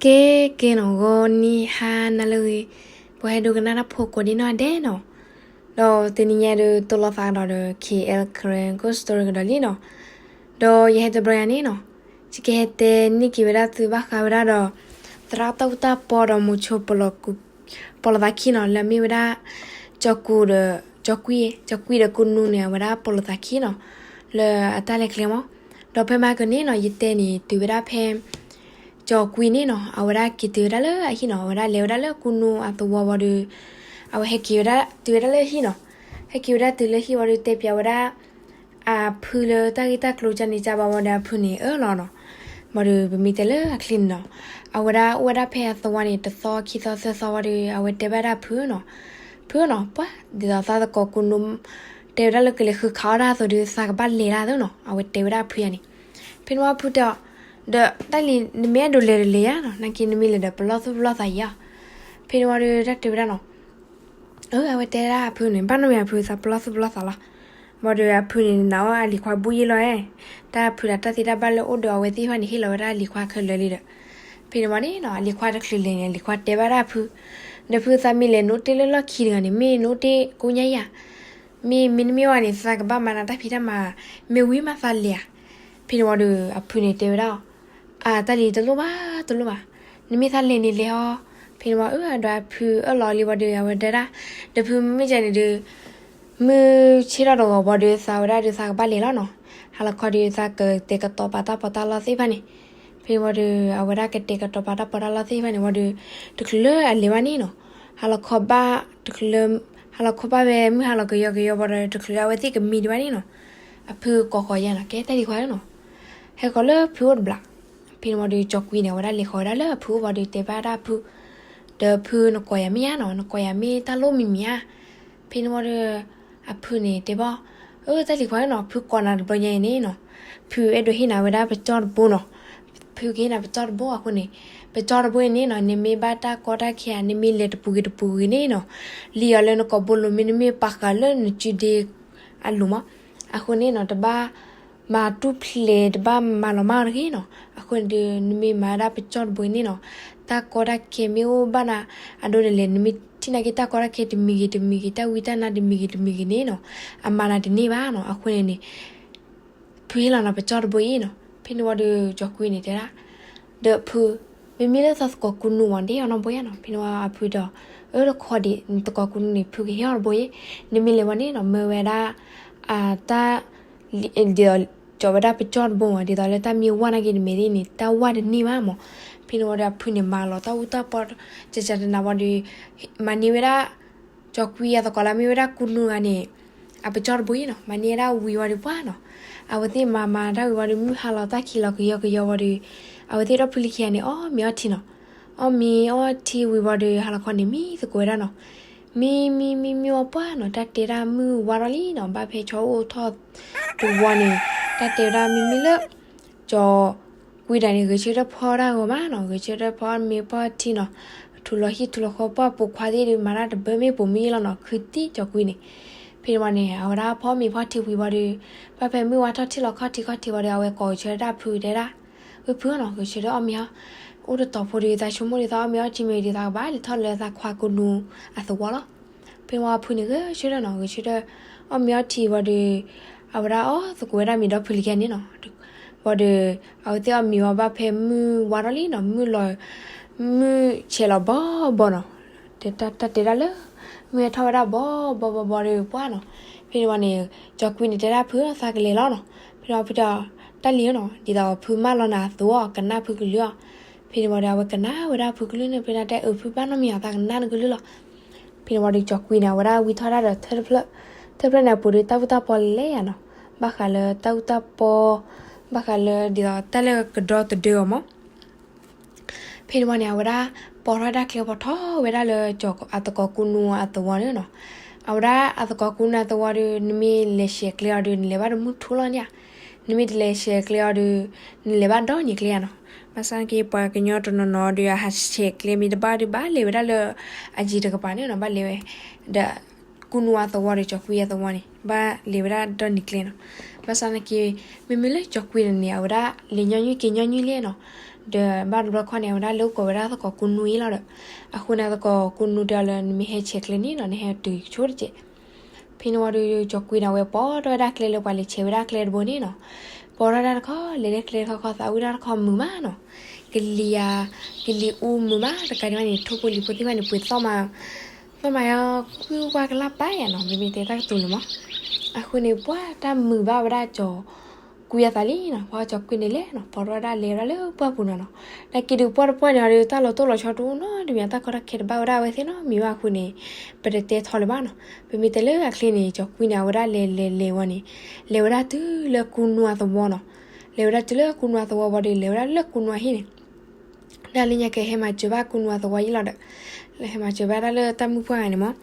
ကဲ ကဲနီၤ ဂီၤနံၤဟါနၤလၢအဂ့ၤ, ပှၤဟဲဒိကနၣ်တၢ်ဖိကိးဒံနီၢ်ဒဲးနီၤ, ဒီးတနံၤညါဒီး တိၢ်လိာ်သးကဒီးဒီး K L Karen Ghost Story ကဒီးလံနီၤ, ဒီးယဟဲတဘျီယၤန့ၣ်နီၤ, ယကဟဲတဲန့ၢ်က့ၤဝဲဒၣ်သုဘၣ်ဃးဝဲဒၣ်ဒီး သရၣ်တၢ်အူတၢ်ပီဒီးမိၤဆိ ပီၤလီၤသးခံနီၤ လၢအမ့ၢ်ဝဲဒၣ် ကၠီၤကူဒီး ကၠီၤကွံ, ကၠီၤကွံဒီးကူနူန့ၣ် အဝဲဒၣ်ပီၤလီၤသးခံနီၤ, လၢအတၢ်လဲၤကျဲမး, ဒီးဖဲမဟါကန့ၣ်နီၤ ယတဲန့ၣ် တုၤဝဲဒၣ်ဖဲ ကၠီၤကွံန့ၣ်နီၤ အဝဲဒၣ်က့ၤတုၤဝဲဒၣ်လၢအဟံၣ်နီၤ, အဝဲဒၣ်လဲၤဝဲဒၣ်လၢကူနူအသဝီဝံၤဒီး အဝဲဟဲက့ၤဝဲဒၣ်တုၤဝဲဒၣ်လၢဟံၣ်နီၤ, ဟဲက့ၤဝဲဒၣ်တုၤလၢဟံၣ်ဝံၤဒီး တဲပၠးဝဲဒၣ် အဖုလၢတၢ်ဂ့ၢ်တၢ်ကျိၤကန့ၣ် ကဘၣ်ဝံၤဒီးအဖုန့ၣ်အၢၣ်လီၤနီၤ, ဘၣ်ဒီးပမ့ၢ်တဲလၢအချ့န့ၣ်နီၤ, အဝဲဒၣ်အိၣ်ဝဲဒၣ်ဖဲအသဝီန့ၣ် တသီခံသီသၢသီဝံၤဒီး အဝဲတဲဘၣ်ဒၣ်အဖုနီၤ, ဖုနီၤ ပှၤ ဒ်သိးသးသကိးကူနူ တဲဝဲဒၣ်လၢကလဲၤဃုခးအီၣ်တၢ်အသိးဒီး သးကဘၣ်လဲၤတၢ်အသိးနီၤ, အဝဲတဲဝဲဒၣ်အဖုယၤန့ၣ်, ဖဲန့ၣ်ဝံၤအဖုတဲအီၤ ဒီးတၢ်လံၤ နမ့ၢ်အဲၣ်ဒိးလဲၤဒီးလဲၤယါနီၤ, နာ်က့နမ့ၢ်လဲၤဒီးပလီၢ်သူၣ်ပလီၢ်သးယါ, ဖဲန့ၣ်ဝံၤဒီးတၢ်တဲဝဲဒၣ်နီၤ အဝဲတဲဒၣ်အဖုန့ၣ် ဘၣ်နီတမံၤအဖုသးပလီၢ်သူၣ်ပလီၢ်သးလီၤ, ဘၣ်ဒီးအဖုန့ၣ် နာ်အီၤအလံၤခွါဘူၣ်ယ့ၢ်လီၤဧါ, တၢ်ဖုဒီးတၢ်သ့တၢ်ဘၣ်လၢအိၣ်ဒီးအဝဲသ့ၣ်တဖၣ်န့ၣ် ဟ့ၣ်လီၤဝဲဒၣ်အလံၤခွါခဲလၢာ်လံဒီး, ဖဲန့ၣ်ဝံၤန့ၣ်နီၤ အလံၤခွါတချုးလဲၤန့ၣ် အလံၤခွါတဲဘၣ်ဒၣ်အဖု, ဒီးဖုသးမ့ၢ်လဲၤနအိၣ်တ့ၢ်လၢလီၢ်ခံတဂၤန့ၣ် မ့ၢ်နအိၣ်တ့ၢ်ကိးညါယၤ, မ့ၢ်မ့ၢ်နမ့ၢ်ဝဲန့ၣ် သးကဘၣ်မၤနၤတၢ်ဖံးတၢ်မၤ, မ့ၢ်ဝံၤမးသးလဲၤဧါ, ဖဲန့ၣ်ဝံၤဒီးအဖုန့ၣ်တဲဝဲဒၣ်အီၤ အတၢ်လံၤတလိၣ်ဘၣ် တလိၣ်ဘၣ်, နမ့ၢ်သးလဲၤန့ၣ်လဲၤအီၤ, ဖဲန့ၣ်ဝံၤအဒီးအဖုအၢၣ်လီၤလံဝံၤဒီး အဝဲတဲဒၣ်, ဒီးဖုမ့ၢ်ကန့ၣ်ဒီး မုၢ်ဆ့ၣ်ထီၣ်တဂီၤဘၣ်ဒီး သးဝဲဒၣ်ဒီးသးကဘၣ်လဲၤလီၤနီၤ, ဟါလီၤခီဒီးသးကတဲာ်ကတီၤပာ်တၢ်ပီးတၢ်လီသ့ၣ်တဖၣ်န့ၣ်, ဖဲန့ၣ်ဝံၤဒီး အဝဲဒၣ်ကတဲာ်ကတီၤပာ်တၢ်ပီးတၢ်လီသ့ၣ်တဖၣ်န့ၣ်ဝံၤဒီး တချုးလၢအလဲၤဘၣ်န့ၣ်နီၤ, ဟါလီၤခီဘၣ် တချုးလၢ ဟါလီၤခီဘၣ်ဝဲမုၢ်ဟါလီၤကယီကယီဘၣ်ဒီး တချုးလၢအဝဲသ့ၣ်ကမံဒံးဘၣ်န့ၣ်နီၤ, အဖုကိးဃီၤယါနီၤ ကဲတၢ်လံၤခွါနီၤ, ဟဲဃီၤလၢဖုအိၣ်တဘျီ, ဖဲန့ၣ်ဝံၤဒီးကၠီၤကွံန့ၣ် အဝဲဒၣ်လဲၤဃီၤဝဲဒၣ်လၢအဖုအိၣ်ဝံၤဒီးတဲဘၣ်ဒၣ်အဖု, ဒီးဖုနကိးယၤမ့ၢ်ဧါနီၤ, နကိးယၤမ့ၢ်တၢ်လိၣ်မံၤမံၤဧါ, ဖဲန့ၣ်ဝံၤဒီး အဖုန့ၣ်တဲဘၣ်, အၢ တၢ်လံၤခွါနီၤ ဖုကိးနၤတဘျီညါအံၤန့ၣ်နီၤ, ဖုအဲၣ်ဒိးဟ့ၣ်နၤဝဲဒၣ်ပကၠီတဘိနီၤ, ဖုကဟ့ၣ်နၤပကၠီတဘိအဃိန့ၣ်, ပကၠီတဘိအံၤန့ၣ်နီၤ နမ့ၢ်ဘၣ်တၢ်ကီတၢ်ခဲဧါ နမ့ၢ်လဲၤတပူၤဂ့ၤတပူၤဂ့ၤန့ၣ်နီၤ, လံာ်အီၤလၢနကိာ်ဘိလိၤမ့ၢ်နမ့ၢ်ပာ်ဃာ်လၢနစုဒ့အလိၤမး, အဃိန့ၣ်နီၤ တဘၣ်မၤတူၢ်ဖျဲး တဘၣ်မၤလီၤမၢ်အီၤတဂ့ၤနီၤ, အဃိန့ၣ်ဒီး နမ့ၢ်မၤဝဲဒၣ်ပကၠီတဘိအံၤန့ၣ်နီၤ, တၢ်ကီတၢ်ခဲမ့ၢ်အိၣ်ဘၣ်နၤ အဒိန့ၣ်လဲၣ် နမ့ၢ်ထံၣ်နာ်က့တၢ်ကီတၢ်ခဲတမံၤဂ့ၤတမံၤဂ့ၤ တၢ်ဝံတၢ်နါတမံၤဂ့ၤတမံၤဂ့ၤန့ၣ်နီၤ, အမၤနၤတန့ၢ်ဘၣ်နီၤ, အဃိန့ၣ်န့ၣ် ဖုဟ့ၣ်လီၤနၤပကၠီတဘိအံၤနီၤ, ဖဲန့ၣ်ဝံၤဒီးကၠီၤကွံန့ၣ်တဲဒၣ်, ဒီးဖု, မ့မ့ၢ်လၢသးသကိးကူနူမး ဒ်အီၤနီတဘိယါနီၤ, ဖဲန့ၣ်ဝံၤအဖုဒီး, အၢ တခီဒံး နသကိးကူနူန့ၣ် ဖုကဟ့ၣ်အီၤတဘိအံၤ, နမ့ၢ်လဲၤဝံၤန့ၣ်နီၤ မၢဝဲဒၣ် အတၢ် ဒ်သိး ကၠီၤဝဲဒၣ်ပကၠီတဘိမး ဒ်သိးလၢတၢ်မ့ၢ်ဝါနာ်က့န့ၣ်မ့ၢ်ဒ်န့ၣ် တၢ်ဝါတန့ၢ်ဘၣ်မး, ဖဲန့ၣ်ဝံၤဒီးအဖုန့ၣ်မၤလီၤတၢ်အူတၢ်ပီ ကကတနၤဝံၤဒီး, မၤန့ၢ်ဝဲဒၣ် ကၠီၤကွံအသကိးလၢမ့ၢ်ဝဲဒၣ်ကူနူဂၤန့ၣ် အပကၠီတဘိအံၤနီၤ, မၤန့ၢ်ဝဲဒၣ်ဝံၤဝံၤဒီးပှၢ်နီၤ, အဝဲသ့ၣ်မၤမၤတၢ်ဝံၤဝံၤဒီး မုၢ်ဟါလီၤတၢ်ခံးလီၤကယီကယီဝံၤဒီး, အဝဲသ့ၣ်ဒီဖုလံၤခံဂၤန့ၣ် အီၣ်မ့ၤအီထံနီၤ, အီၣ်မ့ၤအီထံဝံၤဝံၤဒီး ဟါလီၤခီန့ၣ် မံသကိးဝဲဒၣ်နီၤ, မံမံမံမံဝံၤပှၢ်နီၤ, တၢ်တဲဒၣ်မုၢ်ဝါထီၣ်လံနီၤ, ဘၣ်ဖဲဆီအိၣ်ထီၣ်တဝီန့ၣ်, တၢ်တဲဝဲဒၣ်မ့မ့ၢ်လၢ ကၠီၤကွံဒၣ်န့ၣ် ဂဲၤဆၢထၢၣ်ဖီတၢ်ဂီၤမးနီၤ, ဂဲၤဆၢထၢၣ်ဖီမ့ၤဖီထံနီၤ, ထူလီၤဟံၣ်ထူလီၤဃီပှၢ်ပိာ်ခွါသ့ၣ်ဒီး မၤတၢ်တဘၢမ့ၢ်ပိာ်မုၣ်ယ့ၢ်လီၤနီၤ, ခုတံၢ်ကၠီၤကွံန့ၣ်, ဖဲန့ၣ်ဝံၤန့ၣ် အဝဲဒၣ်ဖီမ့ၤဖီထံဝံၤဝံၤဒီး, ဘၣ်ဖဲမုၢ်ဝါထီၣ်ထံၣ်လီၤခီၣ်ထံးခီၣ်ထံးဝံၤဒီး အဝဲကိးဂဲၤဆၢထၢၣ်ဒၣ်ဖုတဲဒၣ်, ဝဲဖုနီၤ ဂဲၤဆၢထၢၣ်အီၣ်မ့ၤဟီ, အိၣ်တတီၤဖိဒီးသးဆိကမိၣ်ဒီးသးအီၣ်မ့ၤအီထံမ့ၤဒီးသးကဘၣ်လဲၤထီၣ်လၢသးခွါကူနူအသဝီလီၤ, ဖဲန့ၣ်ဝံၤအဖုန့ၣ်ဂဲၤဆၢထၢၣ်နီၤ ဂဲၤဆၢထၢၣ်, အီၣ်မ့ၤအီထံဝံၤဒီး, အဝဲဒၣ်အီၣ်သကိးဝဲဒၣ်မ့ၤဒီဖုလံၤခံဂၤန့ၣ်နီၤ, ဝံၤဒီး, အဝဲသ့ၣ်အီၣ်မ့ၤဝံၤဘၣ်ဖဲမုၢ်ဝါထီၣ်လံနီၤ မုၢ်လီၤ, မုၢ်ဆဲးလီၤဘီဘီနီၤ, တၢ်တဲဒၣ်လၢ, မုၢ်ဟဲထီၣ်ဝဲဒၣ်ဘီဘီဘီဘီဒီးပှၢ်နီၤ, ဖဲန့ၣ်ဝံၤန့ၣ်, ကၠီၤကွံန့ၣ်တဲဒၣ်ဖုသးကလဲၤလီၤနီၤ, ဖဲန့ၣ်ဝံၤဖုဒီး, တၢ်လံၤဧၢနီၤ ဒ်သိးဖုမၢလီၤနၤအသိးအီၤ ကနၣ်ဖုကလုၢ်အီၤ, ဖဲန့ၣ်ဝံၤဒီးအဝဲကနၣ်ဝဲဒၣ်ဖုကလုၢ်န့ၣ် ဖဲန့ၣ်တဲအၢဖုဘၣ်နီတမံၤအသးကနၣ်နကလုၢ်လီၤ ဖဲန့ၣ်ဝံၤဒီးကၠီၤကွံန့ၣ် အဝဲဒၣ်ဝံထီၣ်ဒၣ်ဒီးထၢၣ်တဖျၢၣ်, ထၢၣ်တဖျၢၣ်န့ၣ်အပူၤဒီးတၢ်အူတၢ်ပီလဲၤယၤနီၤ, ဘၣ်ဃးလၢတၢ်အူတၢ်ပီ, ဘၣ်ဃးလၢဒ်သိးတၢ်လၢကဒီသဒၢအီၤမး, ဖဲန့ၣ်ဝံၤန့ၣ် အဝဲဒၣ်, ပိာ်ထီၣ်ဒၣ်ကျဲပိာ်ထီၣ်ဝဲဒၣ်လၢကၠီၤအသကိးကူနူအသဝီန့ၣ်နီၤ, အဝဲဒၣ်အသကိးကူနူအသဝီဒီး နမ့ၢ်လဲၤဆဲးကျဲအီၤဒီး နလဲၤဘၣ်တမုၢ်ထူလီၤန့ၣ်ဧါ, နမ့ၢ်တလဲၤဆဲးကျဲအီၤဒီး, နလဲၤဘၣ်ဒီနံၤကျဲယၤနီၤ, ဘၣ်ဆၣ်သနာ်က့ ပှၤကညီတနီၤနီၤဒီး အဟးဆဲးကျဲမ့ၢ်တဘၣ်ဒီး ဘၣ်လဲၤဝဲဒၣ်လၢ, အယံၤတကပၤန့ၣ်နီၤ ဘၣ်လဲၤဝဲ, ဒီး, ကူနူအသဝီဒီးကၠီၤကွံအသဝီန့ၣ် ဘၣ်လဲၤဝဲဒၣ်ဒီနံၤကျဲနီၤ, ဘၣ်ဆၣ်သနာ်က့, မ့မ့ၢ်လၢကၠီၤကွံန့ၣ်န့ၣ် အဝဲဒၣ်လဲၤညီနုၢ်က့ၤညီနုၢ်လဲၣ်နီၤ, ဒီးဘၣ်တဘျီခီန့ၣ် အဝဲဒၣ်လဲၤအိၣ်ကိးဝဲဒၣ်သကိးကူနူအံၤလီၤဒီး, အဃိန့ၣ်သကိးကူနူတဲအီၤလၢ နမ့ၢ်ဟဲဆဲးကျၢန့ၣ်နီၤ နဟဲတုၤဆိတစဲး. ဖဲန့ၣ်ဝံၤဒီး ကၠီၤကွံန့ၣ် အဝဲပိာ်ထီၣ်ဝဲဒၣ်ကျဲလၢပှၤလဲၤဆဲးဝဲဒၣ်ကျဲတဘိန့ၣ်နီၤ, ပိာ်ထီၣ်ဝဲဒၣ်တခီ လဲၤလၢကျဲတခီခီ သးဝံၣ်ဒၣ်တခီမုာ်မးနီၤ, ကလံၤဧါ, ကလံၤအူမုာ်မး တကးဒံးဘၣ်န့ၣ် ထိၣ်ဖိလံၤဖိသ့ၣ်တဖၣ်န့ၣ် ပှ့ၤသီၣ်မး သီၣ်မးယၤ ကွံပှၢ်ကလၢ်ပာ်ယၤနီၤ မ့မ့ၢ်တဲတၢ်ကတိၤလၢၤမး. အဃိန့ၣ် ပှၢ်တၢ်မုာ်ဘၣ်ဝဲဒၣ်ကၠီၤကွံအသးလံနီၤ, ပှၢ်ကၠီၤကွံန့ၣ်လဲၤနီၤ ပိာ်ထီၣ်ဝဲဒၣ်လဲၤဝဲဒၣ်လၢပှၢ်ပူၤနီၤနီၤ. နာ်က့ဒုးပှၢ်တပှၢ်န့ၣ်ဒီး တၢ်လီၤတိၢ်လီၤဆီတအိၣ်နီတမံၤ တၢ်ကီတၢ်ခဲတဘၣ်ဝဲဒၣ်ဝဲသ့ၣ်နီတမံၤဘၣ်အဃိန့ၣ် ပတတဲထီလၢၤဘၣ်နီၤ. ပမ့ၢ်တဲလၢအချ့န့ၣ် ကၠီၤကွံန့ၣ် အဝဲဒၣ်လဲၤလဲၤလဲၤဝံၤန့ၣ် လဲၤဝဲဒၣ်တုၤလၢကူနူအသဝီနီၤ, လဲၤဝဲဒၣ်တုၤလၢကူနူအသဝီဝံၤဒီး လဲၤဝဲဒၣ်လၢကူနူအဟံၣ်န့ၣ် ဒ်လၢညါကဲဟဲမၤစၢၤဘၣ်ကူနူအသဝီယံၤလီၤဒီး, ဟဲမၤစၢၤဘၣ်ဒၣ်လၢတၢ်မုၢ်ပှၢ်ဂၤန့ၣ်မး,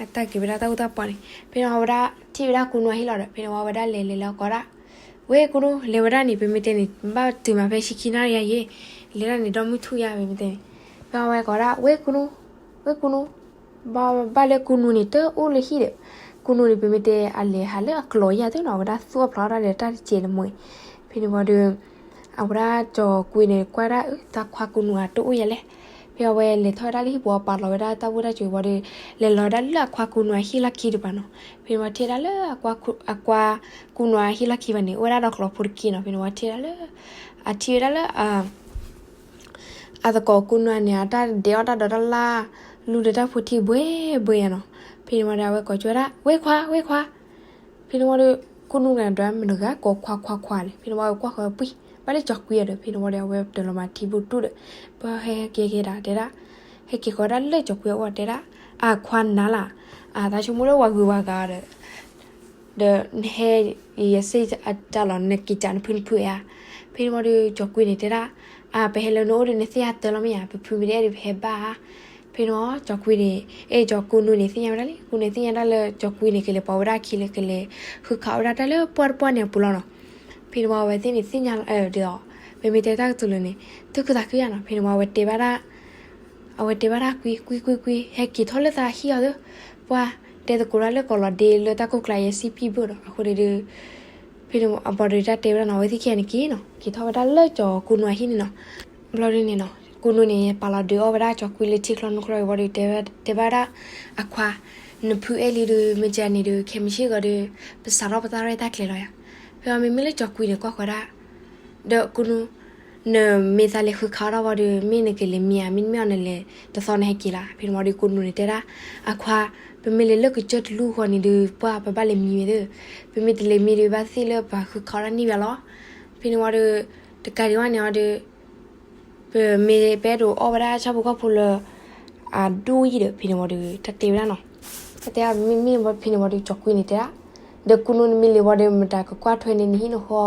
အတၢ်က့ၤဝဲဒၣ်တၢ်အိၣ်တၢ်ပီၢ်န့ၣ် ဖဲန့ၣ်ဝံၤဝဲဒၣ်ထံၣ်ဝဲဒၣ်ကူနူအဟံၣ်လီၤဒီး ဖဲန့ၣ်ဝံၤဝဲဒၣ်လဲၤလဲၤလၢကိးဒၣ်, ဝဲကူနူ လဲၤဝဲဒၣ်န့ၣ် ပမ့ၢ်တဲန့ၣ် ဘၣ်တုၤမးဖဲဆံခံနၣ်ရံၣ်ယၤယဲ, လဲၤဒၣ်န့ၣ်ဒီမုၢ်ထူၣ်ယၤ ပမ့ၢ်တဲန့ၣ်, ဖဲဝံၤဝဲကိးဒၣ် ဝဲကူနူ, ဝဲကူနူ ဘၣ်လၢကူနူန့ၣ် တအိၣ်လၢဟံၣ်ဒီး, ကူနူန့ၣ် ပမ့ၢ်တဲအလဲၤဟးလၢအကျိၤယၤသ့နီၤ အဝဲဒၣ်သူၣ်အဖျိးတၢ်ဒီးတၢ်တစဲးတမှဲ, ဖဲန့ၣ်ဝံၤဒီး အဝဲဒၣ်ကၠီၤကွံန့ၣ် ကွၢ်ဒၣ် အၢ တၢ်ခွါကူနူဧါ တအိၣ်ယၤလဲၣ်. ဖဲအဝဲလဲၤထီၣ်ဝဲဒၣ်လၢဟံၣ်ပူၤ ပာ်လီၤဝဲဒၣ်တၢ်အိၣ်တၢ်ဆိးဝံၤဒီး လဲၤလီၤဝဲဒၣ်လၢအခွါကူနူအဟံၣ်လီၢ်ခံတပၤနီၤ. ဖဲန့ၣ်ဝံၤထံၣ်ဝဲဒၣ်လၢ အခွါကူနူအဟံၣ်လီၢ်ခံဘၣ်န့ၣ် အိၣ်ဝဲဒၣ်ဒီးကျိဖိတက့ၢ်နီၤ. ဖဲန့ၣ်ဝံၤထံၣ်ဝဲဒၣ်လၢ အထံၣ်ဝဲဒၣ်လၢ အသကိးကူနူန့ၣ် အတၢ်ဒဲးအီၣ်တၢ်ဒီးတၢ်လၢ် လူၤဒီးတၢ်ဖိထံဘှဲဘှဲယၤနီၤ. ဖဲန့ၣ်ဝံၤဒီး အဝဲကိးကၠီဝဲဒၣ် ဝဲခွါ ဝဲခွါ. ဖဲန့ၣ်ဝံၤဒီး ကူနူန့ၣ်ဒီး မတၤဂၤကိးခွါခွါခွါလဲၣ်. ဖဲန့ၣ်ဝံၤ အဝဲကွၢ်ဃီၤပှံၢ် ဘၣ်လၢကၠီၤကွံအီၤဒီး ဖဲန့ၣ်ဝံၤဒီး အဝဲတလီၤမၤထံဘူၣ်တူၢ်ဒီး ပှၢ်ဟဲက့ၤက့ၤဒၣ်တဲဒၣ်, ဟဲက့ၤဃီၤဒၣ်လၢကၠီၤကွံအအိၣ်တဲဒၣ်, အခွါနၤလၢ်, အတၢ်ဆိကမိၣ်လၢပှၤဂုၤပှၤဂၤဒီး ဒီးနဟဲ ယစ့ၢ်အတၢ်လီၤ နက့ၤကးနဖုနဖုဧါ. ဖဲန့ၣ်ဝံၤဒီး ကၠီၤကွံန့ၣ်တဲဒၣ်, အပဟဲလၢနအိၣ်ဒီး နသ့ၣ်ညါတၢ်လီၤမ့ၢ်ဧါ, ပဖုမ့ၢ်တအဲၣ်ဒုး ပဟဲဘၣ်ဧါ. ဖဲန့ၣ်ဝံၤ ကၠီၤကွံန့ၣ် အဲ ကၠီၤကူနူန့ၣ် သ့ၣ်ညါဝဲဒၣ်လံ, ကူနူန့ၣ်သ့ၣ်ညါဒၣ်လၢ ကၠီၤကွံန့ၣ် ကလဲၤပိာ်ဝဲဒၣ်အခံလၢ ကလဲၤဃုခးအီၣ်ဝဲဒၣ်တၢ်လၢပှၢ်တပှၢ်န့ၣ်အပူၤလီၤနီၤ. ဖဲန့ၣ်ဝံၤ အဝဲသ့ၣ်န့ၣ်သ့ၣ်ညါဒီး ပမ့ၢ်တဲတၢ်ကတိၤလၢာ်န့ၣ် သူၣ်ခုသးခုယၤနီၤ. ဖဲန့ၣ်ဝံၤ အဝဲတဲဘၣ်ဒၣ် အဝဲတဲဘၣ်ဒၣ်ကွံ ကွံ ကွံ ကွံ ဟဲက့ၤထီၣ်လၢသးဟံၣ်အီၤသ့, ပှၢ်တဲသကိးဒၣ်လၢကိးလီၤဒ့လၢတၢ်ကိၢ်ကျါ ယဲစံၣ်ပံၣ်ဘၢၣ်ဒီး အဃိန့ၣ်ဒီး ဖဲန့ၣ်အဘီဒီးတၢ်တဲဝဲဒၣ်နီၤ အဝဲသ့ၣ်ခံဂၤန့ၣ်က့ၤနီၤ က့ၤထီၣ်ဝဲဒၣ်လၢကၠီၤကူနူအဟံၣ်န့ၣ်နီၤ. ဘျီဒုန့ၣ်နီၤ ကူနူန့ၣ် ပာ်လီၤဒုးအီၣ်ဝဲဒၣ်ကၠီၤကွံလၢထံချီနူချီဝံၤဒီး တဲဘၣ်ဒၣ်အခွါ, နဖုအဲၣ်လံဒီး မ့ၢ်ကန့ၣ်ဒီး ခဲမုၢ်ဆ့ၣ်ဂီၤဒီး ပစးထီၣ်ပသရၣ်တၢ်ကျဲၤလီၤယၤ. ဖဲအီၤမ့မ့ၢ်လၢကၠီၤကွံန့ၣ် ကွၢ်ဃီဒၣ် ဒီးကူနူ, နမ့ၢ်သးလဲၤဃုခးအီၣ်တၢ်ဝံၤဒီး မ့ၢ်နကလဲၤမံဧါ မ့တမ့ၢ်အီၤနလဲၤတသီနဟဲက့ၤလီၤ. ဖဲန့ၣ်ဝံၤဒီး ကူနူန့ၣ်တဲဒၣ်, အခွါ, ပမ့ၢ်လဲၤလၢကစၢၢ်တလူၢ်ဃီန့ၣ်ဒီး ပှၢ်ပဘၣ်လဲၤမံဝဲသ့, ပမ့ၢ်တလဲၤမံဒီး ဘၣ်သ့ၣ်လၢပှၤဃုခးအီၣ်တၢ်န့ၢ်ဘၣ်လီၤ. ဖဲန့ၣ်ဝံၤဒီး တကးဒံးဘၣ်န့ၣ်အီၤဒီး ပမ့ၢ်ပအဲၣ်ဒိးအီၣ်ဝဲဒၣ်ဆၣ်ဖိကီၢ်ဖိလၢ အဒိၣ်အံၤဒီး ဖဲန့ၣ်ဝံၤဒီး တၢ်တဲဝဲဒၣ်နီၤ, တၢ်တဲမ့မ့ၢ်ဖဲန့ၣ်ဝံၤဒီး ကၠီၤကွံန့ၣ်တဲဒၣ်, ဒီးကူနူနမ့ၢ်လဲၤဝံၤဒီး မတၤကကွၢ်ထွဲန့ၢ်နဟံၣ်နဃီ,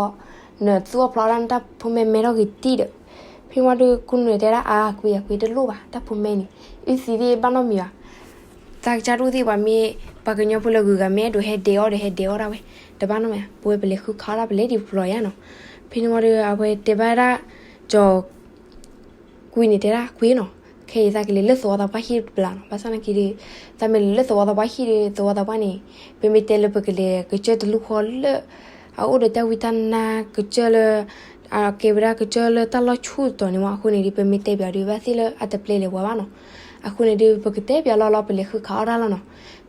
နသူၣ်အဖျိးဒၣ်နတၢ်ဖိမဲမဲထီၣ်ဂ့ၤတံၢ်ဒီး, ဖဲန့ၣ်ဝံၤဒီး ကူနူန့ၣ်တဲဒၣ် အါ ကွံအကွံတလိၣ်ဘၣ် တၢ်ဖိမဲန့ၣ် အုၣ်သံသ့ၣ်ဘၣ်နီတမံၤဘၣ် သးကစၢ်တအိၣ်သ့ၣ် ပှၤမ့ၢ် ပှၤကညီဖိလၢဂုၤဂၤမ့ၢ်အဲၣ်ဒိးဟဲဒဲးအီၣ်ဒီးဟဲဒဲးအီၣ်ဒၣ်ဝဲ, တဘၣ်နီတမံၤ, ပဝဲပလဲၤဃုခးအီၣ်ဒၣ်ပလဲၤဒံးပလီၤယါနီၤ. ဖဲန့ၣ်ဝံၤဒီး အဝဲတဲဘၣ်ဒၣ် ကၠီၤ ကွံန့ၣ်တဲဒၣ် ကွံနီၤ, ခဲအံၤသးကလဲၤလၢသဝီသးပှၢ်ဟံၣ်တဘျီနီၤ, ဘၣ်ဆၣ်နာ်က့ဒီး သးမ့ၢ်လဲၤလၢသဝီသးပှၢ်ဟံၣ်ဒီး သဝီသးပှၢ်န့ၣ် ပမ့ၢ်တဲလၢပကလဲၤကစၢၢ်တလူၢ်ဃီလၢ အအိၣ်ဒီးတၢ်ဝံတၢ်နါကစၢၢ်လၢ အကဲဝဲဒၣ်ကစၢၢ်လၢတၢ်လီၢ်ဆူၣ်တီၤန့ၣ်မး, အဃိန့ၣ်ဒီး ပမ့ၢ်တဲပၠးဒီး ဘၣ်သ့ၣ်လၢအတပျဲလဲၤပှၤဘၣ်နီၤ. အဃိန့ၣ်ဒီး ပကတဲပၠးလီၤလီၤ ပလဲၤဃုခးအီၣ်ဒၣ်လီၤနီၤ.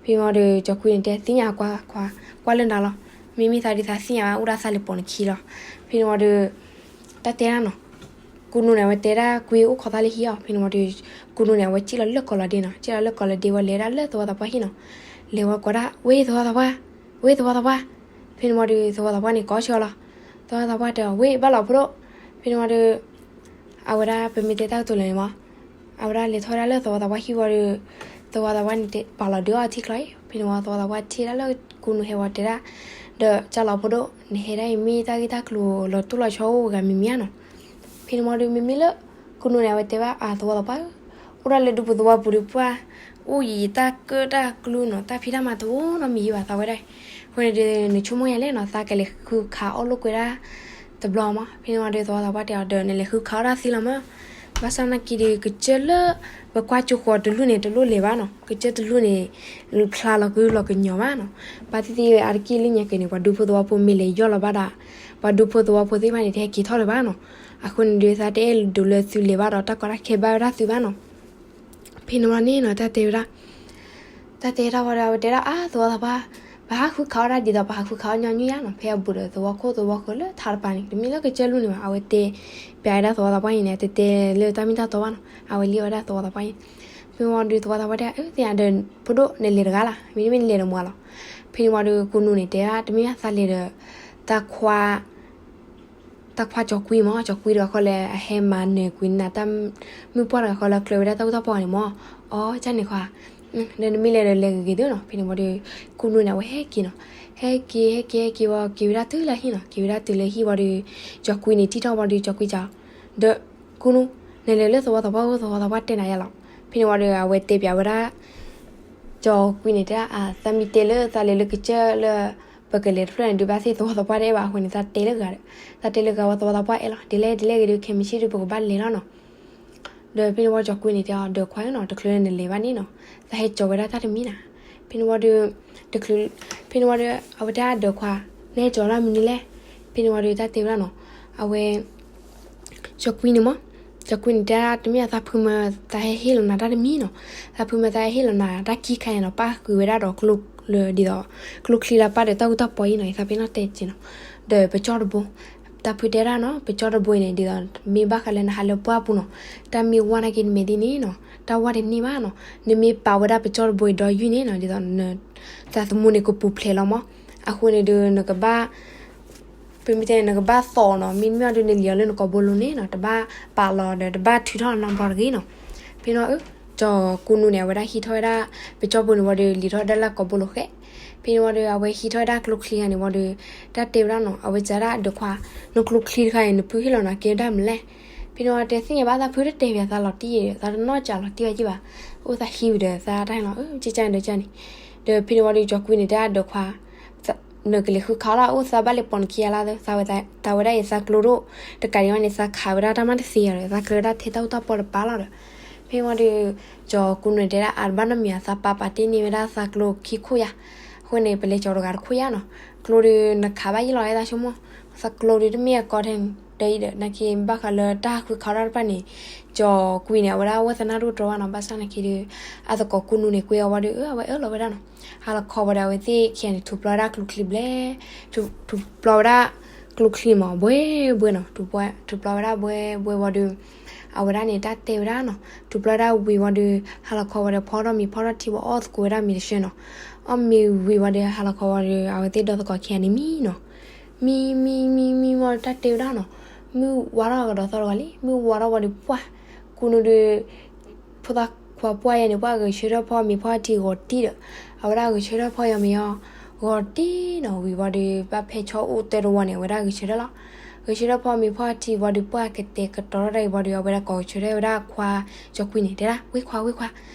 ဖဲန့ၣ်ဝံၤဒီး ကၠီၤကွံန့ၣ်တဲ သ့ၣ်ညါကွၢ် ကွၢ်လၢနၤလီၤ, မ့မ့ၢ်သးဒ်သးသ့ၣ်ညါဘၣ် အိၣ်ဒၣ်သးလဲၤပိာ်နခံလီၤ. ဖဲန့ၣ်ဝံၤဒီး တၢ်တဲဒၣ်နီၤ ကူနူန့ၣ် အဝဲတဲဒၣ်ကွံအိၣ်ခိးသးလၢဟံၣ်အီၤ, ဖဲန့ၣ်ဝံၤဒီး ကူနူန့ၣ် အဝဲစံၣ်လီၤလၢကိးလီၤဒ့နီၤ, စံၣ်လီၤလၢကိးလီၤဒ့ဝံၤ လဲၤဒၣ်လၢသဝီသးပှၢ်ဟံၣ်နီၤ, လဲၤဝဲကိးဒၣ် ဝ့ၢ်သဝီသးပှၢ်, ဝ့ၢ်သဝီသးပှၢ်, ဖဲန့ၣ်ဝံၤဒီး သဝီသးပှၢ်န့ၣ် ကိးဆၢလီၤ, သဝီသးပှၢ်တဲအီၤ ဝ့ၢ်ဘၣ်လီၤဖိဒိၣ်, ဖဲန့ၣ်ဝံၤဒီး အဝဲဒၣ်ပမ့ၢ်တဲတၢ်ကတိၤလၢာ်န့ၣ်မး, အဝဲဒၣ်လဲၤထီၣ်ဝဲဒၣ်လၢသဝီသးပှၢ်ဟံၣ်ဝံၤဒီး သဝီသးပှၢ်န့ၣ် ပာ်လီၤဒုးအီၣ်ထံချီအံၤ, ဖဲန့ၣ်ဝံၤသဝီသးပှၢ်ထံၣ်ဒၣ်လၢကူနူဟဲဝံၤတဲဒၣ်, ဒီးကၢ်လီၤဖိဒိၣ် နဟဲဒၣ်အံၤမ့ၢ်တၢ်ဂ့ၢ်တၢ်ကျိၤလီၤတိၢ်လီၤဆီအိၣ်ဂၤမံၤမံၤဧါနီၤ. ဖဲန့ၣ်ဝံၤဒီးမ့မ့ၢ်လၢ ကူနူန့ၣ် အဝဲတဲဘၣ်အသဝီသးပှၢ်ဧၢ, အိၣ်ဒၣ်လၢဒူပူၤသဝီပူၤဒီးပှၢ် အိၣ်ယံာ်ယံာ်တၢ်ကၢၣ်တၢ်ကျူနီၤ, တၢ်ဖံးတၢ်မၤတအိၣ်နီတမံၤဘၣ်သးဝဲဒၣ်အံၤ, အဃိန့ၣ်ဒီး နဆိကမိၣ်ယၤလဲၣ်နီၤ, သးကလဲၤဃုခးအီၣ်လိာ်ကွဲဒၣ်တဘျီမး. ဖဲန့ၣ်ဝံၤဒီးသဝီသးပှၢ်တဲအီၤဒီး နလဲၤဃုခးအီၣ်ဒၣ်သ့လီၤမး, ဘၣ်ဆၣ်နာ်က့ဒီး ကစၢၢ်လၢ ပကွၢ်ကၠိဃီတလူၢ်န့ၣ် တလိၣ်လဲၤဘၣ်နီၤ, ကစၢၢ်တလူၢ်န့ၣ် ဖျါလီၤကဟုလီၤကညီၤဘၣ်နီၤ. ဘၣ်သ့ၣ်သ့ၣ်အါတက့ၢ်လၢညါက့ၤန့ၣ် ပှၤဒူဖိသဝီဖိမ့ၢ်လဲၤယီၢ်လီၤဘၣ်ဒၣ်, ပှၤဒူဖိသဝီဖိသ့ၣ်တဖၣ်န့ၣ် တဟဲက့ၤထီၣ်လၢၤဘၣ်နီၤ. အဃိန့ၣ်ဒီး သးတအဲၣ်ဒိးလၢသုလဲၤဘၣ်ဒီး တၢ်ကီတၢ်ခဲဘၣ်ဝဲဒၣ်သုဘၣ်နီၤ. ဖဲန့ၣ်ဝံၤန့ၣ်နီၤ တၢ်တဲဝဲဒၣ် တၢ်တဲတၢ်ဝံၤဒီး အဝဲတဲဒၣ် အါ သဝီသးပှၢ်, ပဟးဃုခးအီၣ်ဒၣ်ဒ်သိး ပဟးဃုခးအီၣ်ညီနုၢ်ယါနီၤ, ဖဲအဘူးဒီးသဝီခိၣ်သဝီဃၢၤလၢထးတပၤန့ၣ် တမ့ၢ်လၢကစၢၢ်လူၢ်န့ၣ်ဘၣ်, အဝဲတဲပျးဝဲဒၣ်သဝီသးပှၢ်အံၤန့ၣ် အတတဲလၢတၢ်မ့ၢ်တၢ်တီဘၣ်နီၤ, အဝဲလံၣ်ဝဲဒၣ်သဝီသးပှၢ်အံၤ. ဖဲန့ၣ်ဝံၤဒီး သဝီသးပှၢ်တဲ အၢ သ့ၣ်ညါဒီး ဖိဒိၣ် နလဲၤတဂၤလီၤ, မ့တမ့ၢ်နလဲၤဒီးမါလီၤ. ဖဲန့ၣ်ဝံၤဒီး ကူနူန့ၣ်တဲဒၣ် တမ့ၢ်ဘၣ် သးလဲၤဒီး တၢ်ခွါ တၢ်ခွါကၠီၤကွံမး, ကၠီၤကွံတဂၤဃီလၢအဟဲမၤနၢၤကွံာ်နၤတၢ်မုၢ်ပှၢ်တဂၤဃီလၢအကျၢၤဝဲဒၣ်တၢ်အူတၢ်ပီၢ်န့ၣ်မး. အိ ကန့ၣ်ခွါ, ဒီးနမ့ၢ်လဲၤဒီးလဲၤဂ့ၤဂ့ၤသုနီၤ. ဖဲန့ၣ်ဝံၤဒီး ကူနူန့ၣ် အဝဲဟဲက့ၤနီၤ, ဟဲက့ၤ ဟဲက့ၤ ဟဲက့ၤဝံၤ က့ၤဝဲဒၣ်တုၤလၢဟံၣ်နီၤ, က့ၤဝဲဒၣ်တုၤလၢဟံၣ်ဝံၤဒီး ကၠီၤကွံန့ၣ် ထံၣ်ထီၣ်ဝံၤဒီး ကၠီၤကွံစံး ဒီး ကူနူ, နလဲၤလၢသဝီသးပှၢ်အိၣ် သဝီသးပှၢ်တဲနၤယါလီၤ. ဖဲန့ၣ်ဝံၤဒီး အဝဲတဲပျးဝဲဒၣ် ကၠီၤကွံန့ၣ်တဲဒၣ် အသးမ့ၢ်တဲလၢသးလဲၤလၢကစၢၢ်လၢ ပကလဲၤတဖျၢၣ်န့ၣ် ဒုးဘၣ်သ့ၣ်သဝီသးပှၢ်တအဲၣ်ဘၣ်အဃိန့ၣ် သးတဲလၢဂၤဒီး သးတဲလၢဂၤဝံၤ သဝီသးပှၢ်အဲၣ်လီၤ. ဒ်လဲၣ်ဒ်လဲၣ်ဂ့ၤဒီး ခဲမုၢ်ဆ့ၣ်ဒီး ပကဘၣ်လဲၤလီၤနီၤ. ဒီးဖဲန့ၣ်ဝံၤ ကၠီၤကွံန့ၣ်တဲအီၤ ဒီးခွါဧၢနီၤ, တချုးလၢနလဲၤဘၣ်န့ၣ်နီၤ, သးဟဲကၠီၤဝဲဒၣ်တၢ်တမံၤနၤ. ဖဲန့ၣ်ဝံၤဒီး တချုး ဖဲန့ၣ်ဝံၤဒီး အဝဲတဲဒီးခွါ နဟဲကၠီၤဒၣ်မနုၤလဲၣ်. ဖဲန့ၣ်ဝံၤဒီး တၢ်တဲဝဲဒၣ်နီၤ, အဝဲ ကၠီၤကွံန့ၣ်မး, ကၠီၤကွံန့ၣ်တဲဒၣ် တမ့ၢ်အသးဖုမၢ သးဟဲဟ့ၣ်လီၤနၤတၢ်တမံၤနီၤ, သးဖုမၢ သးဟဲဟ့ၣ်လီၤနၤတၢ်ခံခါအံၤနီၤ, ပၣ်ဃုာ်ဝဲဒၣ်ဒီးကျိလၢဒ်သိး ကျိချံလၢပၣ်ဒီးတၢ်အူတၢ်ပီအံၤနီၤ, ယသးပ့ၤနီၣ်တဲက့ၤနီၤ. ဒီးပကၠီၣ်တဘိ တၢ်ဖုတဲဒၣ်နီၤ, ပကၠီၣ်တဘိအံၤန့ၣ် ဒ်သိးမ့ၢ်ဘၣ်ဃးလၢနဟးလၢပှၢ်ပူၤနီၤ, တၢ်မ့ၢ်ဝါနာ်က့နမဲာ်သ့ၣ်န့ၣ်နီၤ, တၢ်ဝါတန့ၢ်ဘၣ်နီၤ, နမ့ၢ်ပာ်ဝဲဒၣ်ပကၠီၣ်တဘိအံၤဒီယုၢ်န့ၣ်နီၤ, ဒ်သိး သးသမူန့ၣ်ကပူၤဖျဲးလီၤမး. အဃိန့ၣ်ဒီး နကဘၣ် ပမ့ၢ်တဲန့ၣ် နကဘၣ်သီၣ်နီၤ, မ့မ့ၢ်အီၤဒုးနလံၤအီၤလၢနကိာ်ဘိလိၤန့ၣ်နီၤ, တဘၣ်ပာ်လီၤဒီး တဘၣ်ထုးထီၣ်နီတဘျီတဂ့ၤနီၤ. ဖဲန့ၣ် ကၠီၤကူနူန့ၣ် အဝဲဒၣ်ဟံးထီၣ်ဝဲဒၣ် ပကၠီၣ်ဘိန့ၣ်ဝံၤဒီး လံၤထီၣ်ဝဲဒၣ်လၢကိာ်ဘိလိၤဃဲ. ဖဲန့ၣ်ဝံၤဒီး အဝဲဟံးထီၣ်ဝဲဒၣ်ကျိချံဂၤန့ၣ်ဝံၤဒီး တၢ်တဲဝဲဒၣ်နီၤ, အဝဲစံးဒၣ်ဒီးခွါ, နကျိချံတခါအံၤ နဖုဟ့ၣ်လီၤနၤကဲဒၣ်မနုၤလဲၣ်. ဖဲန့ၣ်ဝံၤ တသ့ၣ်ညါဘၣ် သးဖုတတဲဘၣ်သးလီၤတံၢ်ဒီး သးတနီၣ်ကးလီၤတံၢ်ဘၣ်က့ၢ်ဘၣ်. အိၣ်သးဟံးဝံၤဒီး သးတၢ်ဟဲလီၤ ကကန့ၣ်ဒီးကန့ၣ်. ဒီးဖဲန့ၣ်ဝံၤဒီး ကၠီၤကွံန့ၣ်တဲဒၣ်ဒီးခွါ နကလဲၤဃုခးအီၣ်လီၤ အိၣ်သးဘၣ်လဲၤပိာ်နခံဂၤလၢ်သၢ သးဝဲဒၣ်အံၤသးကျိဒိၣ်တကးဒံးဘၣ်န့ၣ် သးခးဝဲဒၣ်တၢ်မၤတသ့ယၤဒီး သးကျၢၤဝဲဒၣ်ထဲတၢ်အူတၢ်ပီတပၤလီၤဒီး. ဖဲန့ၣ်ဝံၤဒီး ကၠီၤကူနူန့ၣ်တဲဒၣ် အါတဘၣ်နီတမံၤ သးပာ်ပာ်တ့ၢ်န့ၢ်ဝဲဒၣ်သးကျိခံခိၣ်ယၤ. အဃိန့ၣ် ပလဲၤကၠီၤတဂၤတခိၣ်ယၤနီၤ. ကျိဒီးနခးဘၣ်ယံာ်လီၤ အဲၣ်သးဆိကမိၣ်, သးကျိဒီးတမ့ၢ်အကီထဲန့ၣ် ဒီးအံၤဒီး နာ်က့ဘၣ်ဃးလၢတၢ်ဃုခးအီၣ်တၢ်တဖၣ်န့ၣ် ကၠီၤကွံန့ၣ် အဝဲဒၣ်အဝဲသနာ်တအိၣ်တြီဘၣ်နီၤ. ဘၣ်ဆၣ်နာ်က့ဒီး အသကိးကူနူန့ၣ် ကွဲအီၤဝံၤဒီး အဝဲအၢၣ်လီၤဝဲဒၣ်နီၤ. ဟါလီၤခီဝံၤဒီး အဝဲသ့ၣ်ခံဂၤန့ၣ် ထူးပျီဝဲဒၣ်ကျိချံဘျဲ ထူးပျီဝဲဒၣ်ကျိချံမး ဘှဲဘှဲနီၤ. ထူးပျီဝဲဒၣ်ဘှဲဘှဲဝံၤဒီး အဝဲဒၣ်န့ၣ် တၢ်တဲဝဲဒၣ်နီၤ. ထူးပျီဝဲဒၣ်ဝံၤဝံၤဒီး ဟါလီၤခီဝံၤဒီး ဖီထီၣ်မ့ၤဖီထီၣ်ထံဝံၤအီၣ်သကိးဝဲဒၣ်မ့ၤတဆၢနီၤ. အီၣ်မ့ၤဝံၤဝံၤဒီး ဟါလီၤခီဝံၤဒီး အဝဲသ့ၣ်ဒီသကိးခံဂၤန့ၣ်မံနီၤ. မံ မံ မံ မံဝံၤ တၢ်တဲဝဲဒၣ်နီၤ. မုၢ်ဝါထီၣ်ကဒီးသီတဂီၤလံ. မုၢ်ဝါထီၣ်ဝံၤဒီး ပှၢ် ကူနူဒီး ဖိသၣ်ခွါပှၢ်ယဲန့ၣ် ပှၢ်ဂဲၤဆၢထၢၣ်ဖီမ့ၤဖီထီၣ်ထံဂီၤတံၢ်ဒီး အဝဲဒၣ်ဂဲၤဆၢထၢၣ်ဖီယီၤမ့ၤအီၤ ဂီၤတံၢ်နီၤ. ဝံၤဝံၤဒီး ဘၣ်ဖဲဆီအိၣ်တၢတဝီန့ၣ် အဝဲဒၣ်ဂဲၤဆၢထၢၣ်လီၤ. ဂဲၤဆၢထၢၣ်ဖီမ့ၤဖီထီၣ်ထံဝံၤဒီး ပှၢ်ကတဲာ်ကတီၤထီၣ်ဒၣ်အံၤဝံၤဒီး အဝဲဒၣ်ကိးဂဲၤဆၢထၢၣ်ဝဲဒၣ်အခွါ ကၠီၤကွံန့ၣ် တဲဒၣ် ဝ့ၢ်ခွါ ဝ့ၢ်ခွါ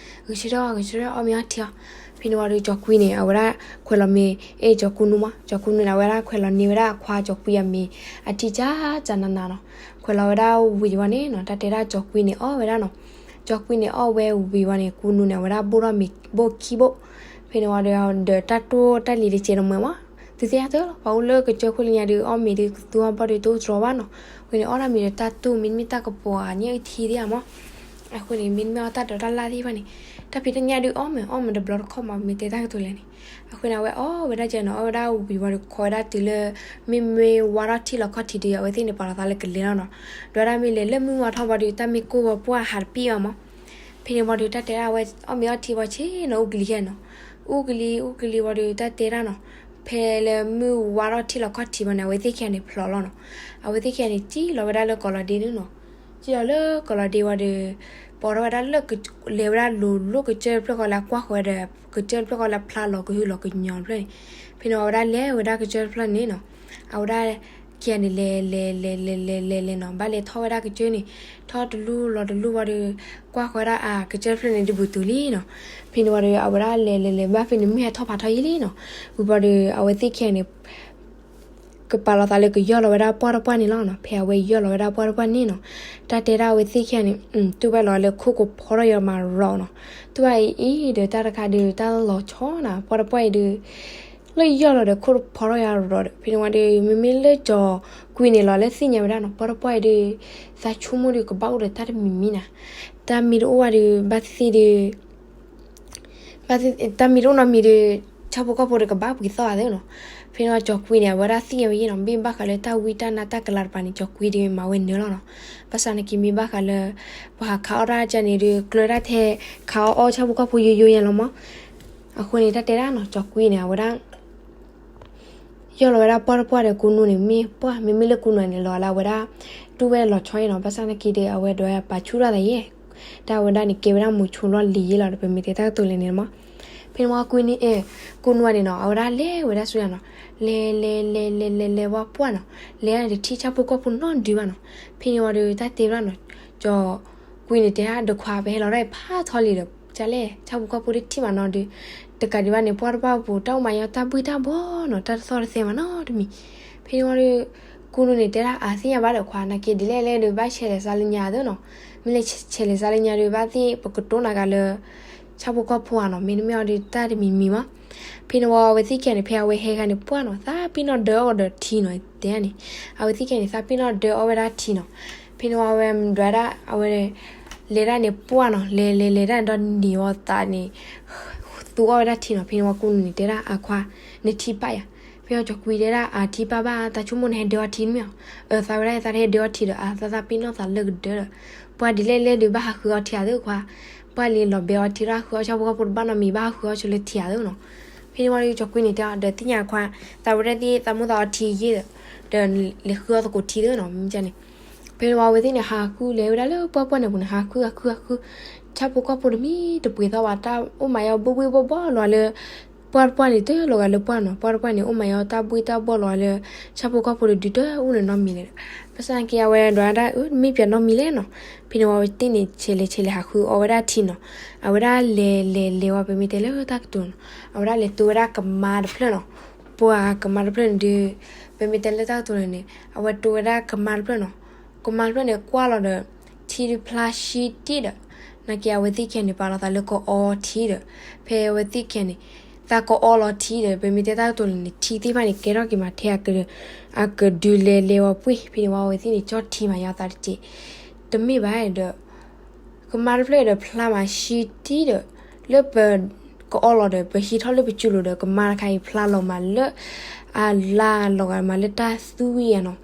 ဂဲၤဆၢထၢၣ် ဂဲၤဆၢထၢၣ် အီၣ်မ့ၤအီထံအီၤ. ဖဲန့ၣ်ဝံၤဒီး ကၠီၤကွံန့ၣ် အဝဲဒၣ်ခွဲးလီၤမ့ၤ အဲၣ် ကၠီၤကူနူမး ကၠီၤကူနူန့ၣ် အဝဲဒၣ်ခွဲးလီၤန့ၢ်ဝဲဒၣ်အခွါကၠီၤကွံအမ့ၤ အထံကၢ်ကၢ်နးနးနီၤ. ခွဲးလီၤဝဲဒၣ်ဝံၤဝံၤန့ၣ်နီၤ တၢ်တဲဒၣ်ကၠီၤကွံန့ၣ်အီၣ်ဝဲဒၣ်နီၤ. ကၠီၤကွံန့ၣ်အီၣ်ဝဲဝံၤဝံၤန့ၣ် ကူနူန့ၣ် အဝဲဒၣ်ဘိၣ်ထီၣ်မ့ၤဘိၣ်ခံဘိၣ်. ဖဲန့ၣ်ဝံၤဒီး ဒီးတၢ်တိၢ်တၢ်လံၤတကဲးတမှဲၤမး သုသ့ၣ်ညါတၢ်လီၤ ပှၤအိၣ်လၢကစၢၢ်ခိၣ်လၢညါဒီး အီၣ်မ့ၤဒီးကသူအီၣ်ဘီၣ်ဒီးတအိၣ်တြီဘၣ်နီၤ. အဃိန့ၣ် အီၣ်တၢ်မ့ၤဒီးတၢ်တိၢ် မ့တမ့ၢ်တၢ်ကပီၤအညၣ်အုၣ်ထံသ့ၣ်ဧါမး. အဃိန့ၣ် မ့တမ့ၢ်အီၣ်တၢ်ဒိးတၢ်လၣ်သ့ၣ်တဖၣ်န့ၣ် တၢ်ဖံးတၢ်ညၣ်ဒုးအီၣ်မ့ၤ အီၣ်မ့ၤတဘျီတခီၣ်မး မ့ၢ်တဲတၢ်ကတိၤလဲၣ်န့ၣ်. အဃိန့ၣ် အဝဲအီၣ်ဝဲဒၣ်ကဲနီၤ အီၣ်ဝဲဒၣ်ဝံၤဝံၤဒီး ခိးဝဲဒၣ်တုၤလၢ မ့မ့ၢ်ဝါထီၣ်ထံလီၤခီၣ်ထံးဒီး အဝဲသ့ၣ်န့ၣ် ပာ်လီၤသးလၢကလဲၤလီၤနီၤ. ဒီးဝဲဒၣ်မ့ၢ်လဲၤလၢမုၢ်ဝါထီၣ်ဘီဒီး တၢ်မ့ၢ်ကိၢ်ဝဲပှၢ်ဟးတပံၢ်ဘၣ်မး. ဖဲန့ၣ်ဝံၤဒီး တၢ်တဲဒၣ်ဝဲ အီၣ်မ့ၤအီထံဝံၤဆ့ၣ်နီၤအူကလံၤဟဲနီၤ. အူကလံၤ အူကလံၤဝံၤဒီး တၢ်တဲဒၣ်နီၤ ဖဲလၢမုၢ်ဝါထီၣ်ထံလီၤခီၣ်ထံးဘီန့ၣ် အဝဲသ့ၣ်ခံဂၤန့ၣ်ဖျိးလီၤနီၤ. အဝဲသ့ၣ်ခံဂၤန့ၣ် စံၣ်လီၤဝဲဒၣ်လၢကီးလီၤဒ့ဒုနီၤ. စံၣ်လီၤလၢကီးလီၤဒ့ဝံၤဒီး ပိာ်ထီၣ်ဝဲဒၣ်လၢ လဲၤဝဲဒၣ်လိၤလိၤကစၢၢ်တဖျၢၣ်ဃီလၢအကွၢ်ဃီၤဝဲဒီး ကစၢၢ်တဖျၢၣ်ဃီလၢအဖျါလီၤကဟုလီၤကညီၤတဖျၢၣ်န့ၣ်. ဖဲန့ၣ် အဝဲဒၣ်လဲၤဝဲဒၣ်ကစၢၢ်တဖျၢၣ်န့ၣ်နီၤ. အဝဲဒၣ်ခံဂၤန့ၣ် လဲၤလဲၤလဲၤလဲၤလဲၤလဲၤလဲၤနီၤ ဘၣ်လဲၤထီၣ်ဝဲဒၣ်ကစၢၢ်န့ၣ် ထီၣ်တလူၢ်လီၤတလူၢ်ဝံၤဒီး ကွၢ်ဃီၤဝဲဒၣ်အကစၢၢ်တဖျၢၣ်န့ၣ် ဒုးဘူးတုၤလံနီၤ. ဖဲန့ၣ်ဝံၤဒီး အဝဲဒၣ်လဲၤလဲၤလဲၤဘၣ်ဖဲန့ၣ် မုၢ်ဟဲထီၣ်ဖးထီယံာ်လံနီၤ. ဝံၤဘၣ်ဒီး အဝဲသ့ၣ်ခံဂၤန့ၣ် ကပာ်လီၤသးလၢကယီၢ်လီၤဝဲဒၣ်ပှၢ်တပှၢ်န့ၣ်လီၤနီၤ. ဖဲအဝဲယီၢ်လီၤဝဲဒၣ်ပှၢ်တပှၢ်န့ၣ်နီၤ, တၢ်တဲဒၣ်အဝဲသ့ၣ်ခံဂၤန့ၣ် တူၢ်ဘၣ်လီၤလၢခိၣ်ကဖိထီၣ်ယီၤမးရီၤနီၤ. တူၢ်ဘၣ်အံၤအံၤဒီးတၢ်တခါဒီးတၢ်လီၤဆီနီၤ, ပှၢ်တပှၢ်အံၤဒီး လၢယီၢ်လီၤဒီးခိၣ်ကဖိထီၣ်ယီၤရီၤဒီး ဖဲန့ၣ်ဝံၤဒီး မ့မ့ၢ်လၢကၠီၤကွံန့ၣ်လီၤလၢသ့ၣ်ညါဝဲဒၣ်နီၤ, ပှၢ်တပှၢ်အံၤဒီး သးဆိကမိၣ်ဒီးကဘၣ်အိၣ်ဒီးတၢ်တမံၤမံၤနီၤ. တၢ်မံၤတအိၣ်ဝဲဒီး ဘၣ်သ့ၣ်သ့ၣ်ဒီး ဘၣ်သ့ၣ် တၢ်မံၤတအိၣ်နီတမံၤဒီး ဆၣ်ဖိကီၢ်ဖိဒီးကဘၣ်ပှ့ၤသီၣ်အသးနီၤ. ဖဲန့ၣ်ဝံၤကၠီၤကွံန့ၣ် အဝဲဒၣ်သ့ၣ်ညါဝဲယဲနီၤ, မ့ၢ်ဘၣ်ဃးလၢတၢ်ဝံတၢ်နါတၢ်ကလၤတပၤန့ၣ် ကၠီၤကွံဒီးမၤဝဲနၢၤလီၤနီၤ. ဘၣ်ဆၣ်နာ်က့မ့ၢ်ဘၣ်ဃးလၢ ပှၤဟးခးအီၣ်တၢ်ကန့ၣ်ဒီး ကျၢၤတၢ်ထဲခးအီၣ်အီၣ်ဆၣ်ဖိကီၢ်ဖိယိယိညါလီၤမး. အဃိန့ၣ် တၢ်တဲဒၣ်နီၤ, ကၠီၤကွံန့ၣ် အဝဲဒၣ် ယီၢ်လီၤဝဲဒၣ်ပှၢ်တပှၢ်ဒီး ကူနူန့ၣ်မ့ၢ်ပှၢ်, မ့မ့ၢ်လၢကူနူန့ၣ် လီၤလၢအဝဲဒၣ် တူၢ်ဝဲလီၤဆီအံၤနီၤ. ဘၣ်ဆၣ်နာ်က့ဒီး အဝဲဒၣ်ပာ်ဆူၣ်ထီၣ်သးယဲ, တၢ်ဝဲဒၣ်န့ၣ် ကဲဝဲဒၣ်မုၢ်ဆူၣ်လီၢ်လံၤယဲလီၤဒီး ပမ့ၢ်တဲတၢ်ကတိၤလဲၣ်န့ၣ်မး. ဖဲန့ၣ်ဝံၤ ကူနူန့ၣ်နီၤ, အဝဲဒၣ်လဲၤဝဲဒၣ်ဆူညါနီၤ, လဲၤလဲၤလဲၤလဲၤလဲၤလဲၤဝဲပှၢ်နီၤ, လဲၤတထံၣ်ဆၣ်ဖိကီၢ်ဖိနီတဒုဘၣ်နီၤ. ဖဲန့ၣ်ဝံၤဒီး တၢ်တဲဝဲဒၣ်နီၤ, ကၠီၤကွံန့ၣ်တဲဒၣ် ဒီးခွါ ပဟဲလီၤဒၣ်ဖးထီလံဒီး ကလဲၣ် ဆၣ်ဖိကီၢ်ဖိတထံၣ်မးနီတဒု, တကးဒံးဘၣ်န့ၣ် ပှၢ်တပှၢ်ပူၤ တၢ်အိၣ်မးယီၤတၢ်ဘှံးတၢ်ဘှီနီၤ, တၢ်တသီၣ်တသဲမးနီတမံၤ. ဖဲန့ၣ်ဝံၤဒီး ကူနူန့ၣ်တဲဒၣ် အသ့ၣ်ညါဘၣ်ဒီးခွါ, နာ်က့ဒ်လဲၣ်လဲၣ်ဒီး ဘၣ်ဆဲးလဲၤစါလၢညါသ့နီၤ, မ့ၢ်လဲၤဆဲးလဲၤစါလၢညါဒီး ဘၣ်သ့ၣ်ပကတိၤနၤဂၤလၢ ဆၣ်ဖိကီၢ်ဖိဧါနီၤ, မ့တမ့ၢ်အီၤဒီးတၢ်တမံၤမံၤမး. ဖဲန့ၣ်ဝံၤ အဝဲသ့ၣ်ခံဂၤန့ၣ် ဖဲအဝဲဟဲခါန့ၣ် ပှၢ်နီၤ, သးပ့ၤနီၣ်ဒၢအီၣ်ကဒီးထံနီၤ, တဲန့ၣ်, အဝဲသ့ၣ်ခံဂၤန့ၣ် သးပ့ၤနီၣ်ဒၢအီၣ်ဝဲဒၣ်ထံနီၤ. ဖဲန့ၣ်ဝံၤ အဝဲဒၣ် အဝဲ လဲၤဒၣ်န့ၣ်ပှၢ်နီၤ, လဲၤလဲၤလဲၤဒၣ်န့ၣ်ဒီးန့ၢ်ဝံၤသးန့ၣ် သူအီၣ်ဝဲဒၣ်ထံနီၤ. ဖဲန့ၣ်ဝံၤ ကူနူန့ၣ်တဲဒၣ် အခွါ နထံပၣ်ယၤ. ဖဲအီၤ ကၠီၤကွံတဲဒၣ် အထံပၣ်ဘၣ်, တၢ်ဆိကမိၣ်နဟဲဒၢအီထံတမ့ၢ်ဧါ. အသးဝဲဒၣ်သးတဟဲဒၢအီထံဒီး အသးသးပ့ၤနီၣ်သးလၢကဒၢဒီး ပှၢ်ဒ်လဲၣ်လဲၣ်ဒီး ဘၣ်ဟးဃုအီထံအသးခွါ, ပှၢ်လံလီၤဘဲအီထံဒီး ဟးဃုအီဆၣ်ဖိကီၢ်ဖိတဘၣ်နီတမံၤ, ဘၣ်ဟးဃုအီဆိလၢထံအသးနီၤ. ဖဲန့ၣ်ဝံၤဒီး ကၠီၤကွံန့ၣ်တဲအီၤဒီး သ့ၣ်ညါခွါ, သးဝဲဒၣ်သ့ၣ်သးမိၢ်သးအီထံယ့ၢ်ဒီး ဒီးလဲၤဃုအီသကိးထံဒီးနီၤ, မ့ၢ်န့ၣ်. ဖဲန့ၣ်ဝံၤ အဝဲသ့ၣ်န့ၣ် ဟးဃုလဲၤဝဲဒၣ်လၢပှၢ်ပှၢ်န့ၣ်ပူၤန့ၣ် ဟးဃုဟးဃုဟးဃု, ဆၣ်ဖိကီၢ်ဖိတမံၤတပှ့ၤသီၣ်ဘၣ်, တၢ်အိၣ်မးယီၤဘှံးဘှံးဘှီဘှီလီၤလၢ ပှၢ်တပှၢ်န့ၣ် တလီၤဂာ်လၢပှၢ်နီၤ, ပှၢ်တပှၢ်န့ၣ် အိၣ်မးယီၤတၢ်ဘှံးတၢ်ဘှီလီၤလၢ ဆၣ်ဖိကီၢ်ဖိတဒုတအိၣ်လၢၤနီတမံၤလဲၣ်ဒီး, ဘၣ်ဆၣ်နာ်က့ အဝဲဒွးဒၣ် အၢ တမ့ၢ်ပျဲနီတမံၤလဲၣ်နီၤ. ဖဲန့ၣ်ဝံၤ အဝဲသ့ၣ်န့ၣ် ဆဲးလဲၤဆဲးလဲၤဟးဃုအီဝဲဒၣ်ထံနီၤ, အဝဲဒၣ်လဲၤလဲၤလဲၤဝံၤ ပမ့ၢ်တဲလၢတၢ်ကတိၤနီၤ, အဝဲဒၣ်လဲၤတိဝဲဒၣ်ကမါတဖျၢၣ်နီၤ, ပှၢ်ကမါတဖျၢၣ်န့ၣ်ဒီး ပမ့ၢ်တဲလၢတၢ်ကတိၤန့ၣ်န့ၣ် အဝဲတိဝဲဒၣ်ကမါတဖျၢၣ်နီၤ, ကမါတဖျၢၣ်န့ၣ် ကွၢ်လီၤဒီး ထံဒုးဖျါဆံတံၢ်ဒီး, နာ်က့ အဝဲသ့ၣ်ခံဂၤန့ၣ် ပာ်လီၤသးလၢကအီထံဒီး, ဖဲအဝဲသ့ၣ်ခံဂၤန့ၣ် သးကအီလီၤထံဒီး ပမ့ၢ်တဲတၢ်ကတိၤန့ၣ်န့ၣ် ထံသ့ၣ်တဖၣ်န့ၣ် ကဲထီၣ်က့ၤမးထဲ အကဒုးလဲၤလဲၤဝံၤပှ့ၢ်, ဖဲန့ၣ်ဝံၤ အဝဲသ့ၣ်န့ၣ် ကၠီၣ်ထံမးယါသးတက့ၢ်, တမ့ၢ်ဘၣ်ဒီး ကမါတဖျၢၣ်ဒီးဖျါမးဆံတံၢ်ဒီး, လၢပကအီလီၤဒီး ပဟံးထီၣ်လၢပစုလိၤဒီး ကမါတခါအံၤဖျါလီၤမးလၢ အလါလီၤဂာ်မးလၢတၢ်သူဝံၤယါနီၤ.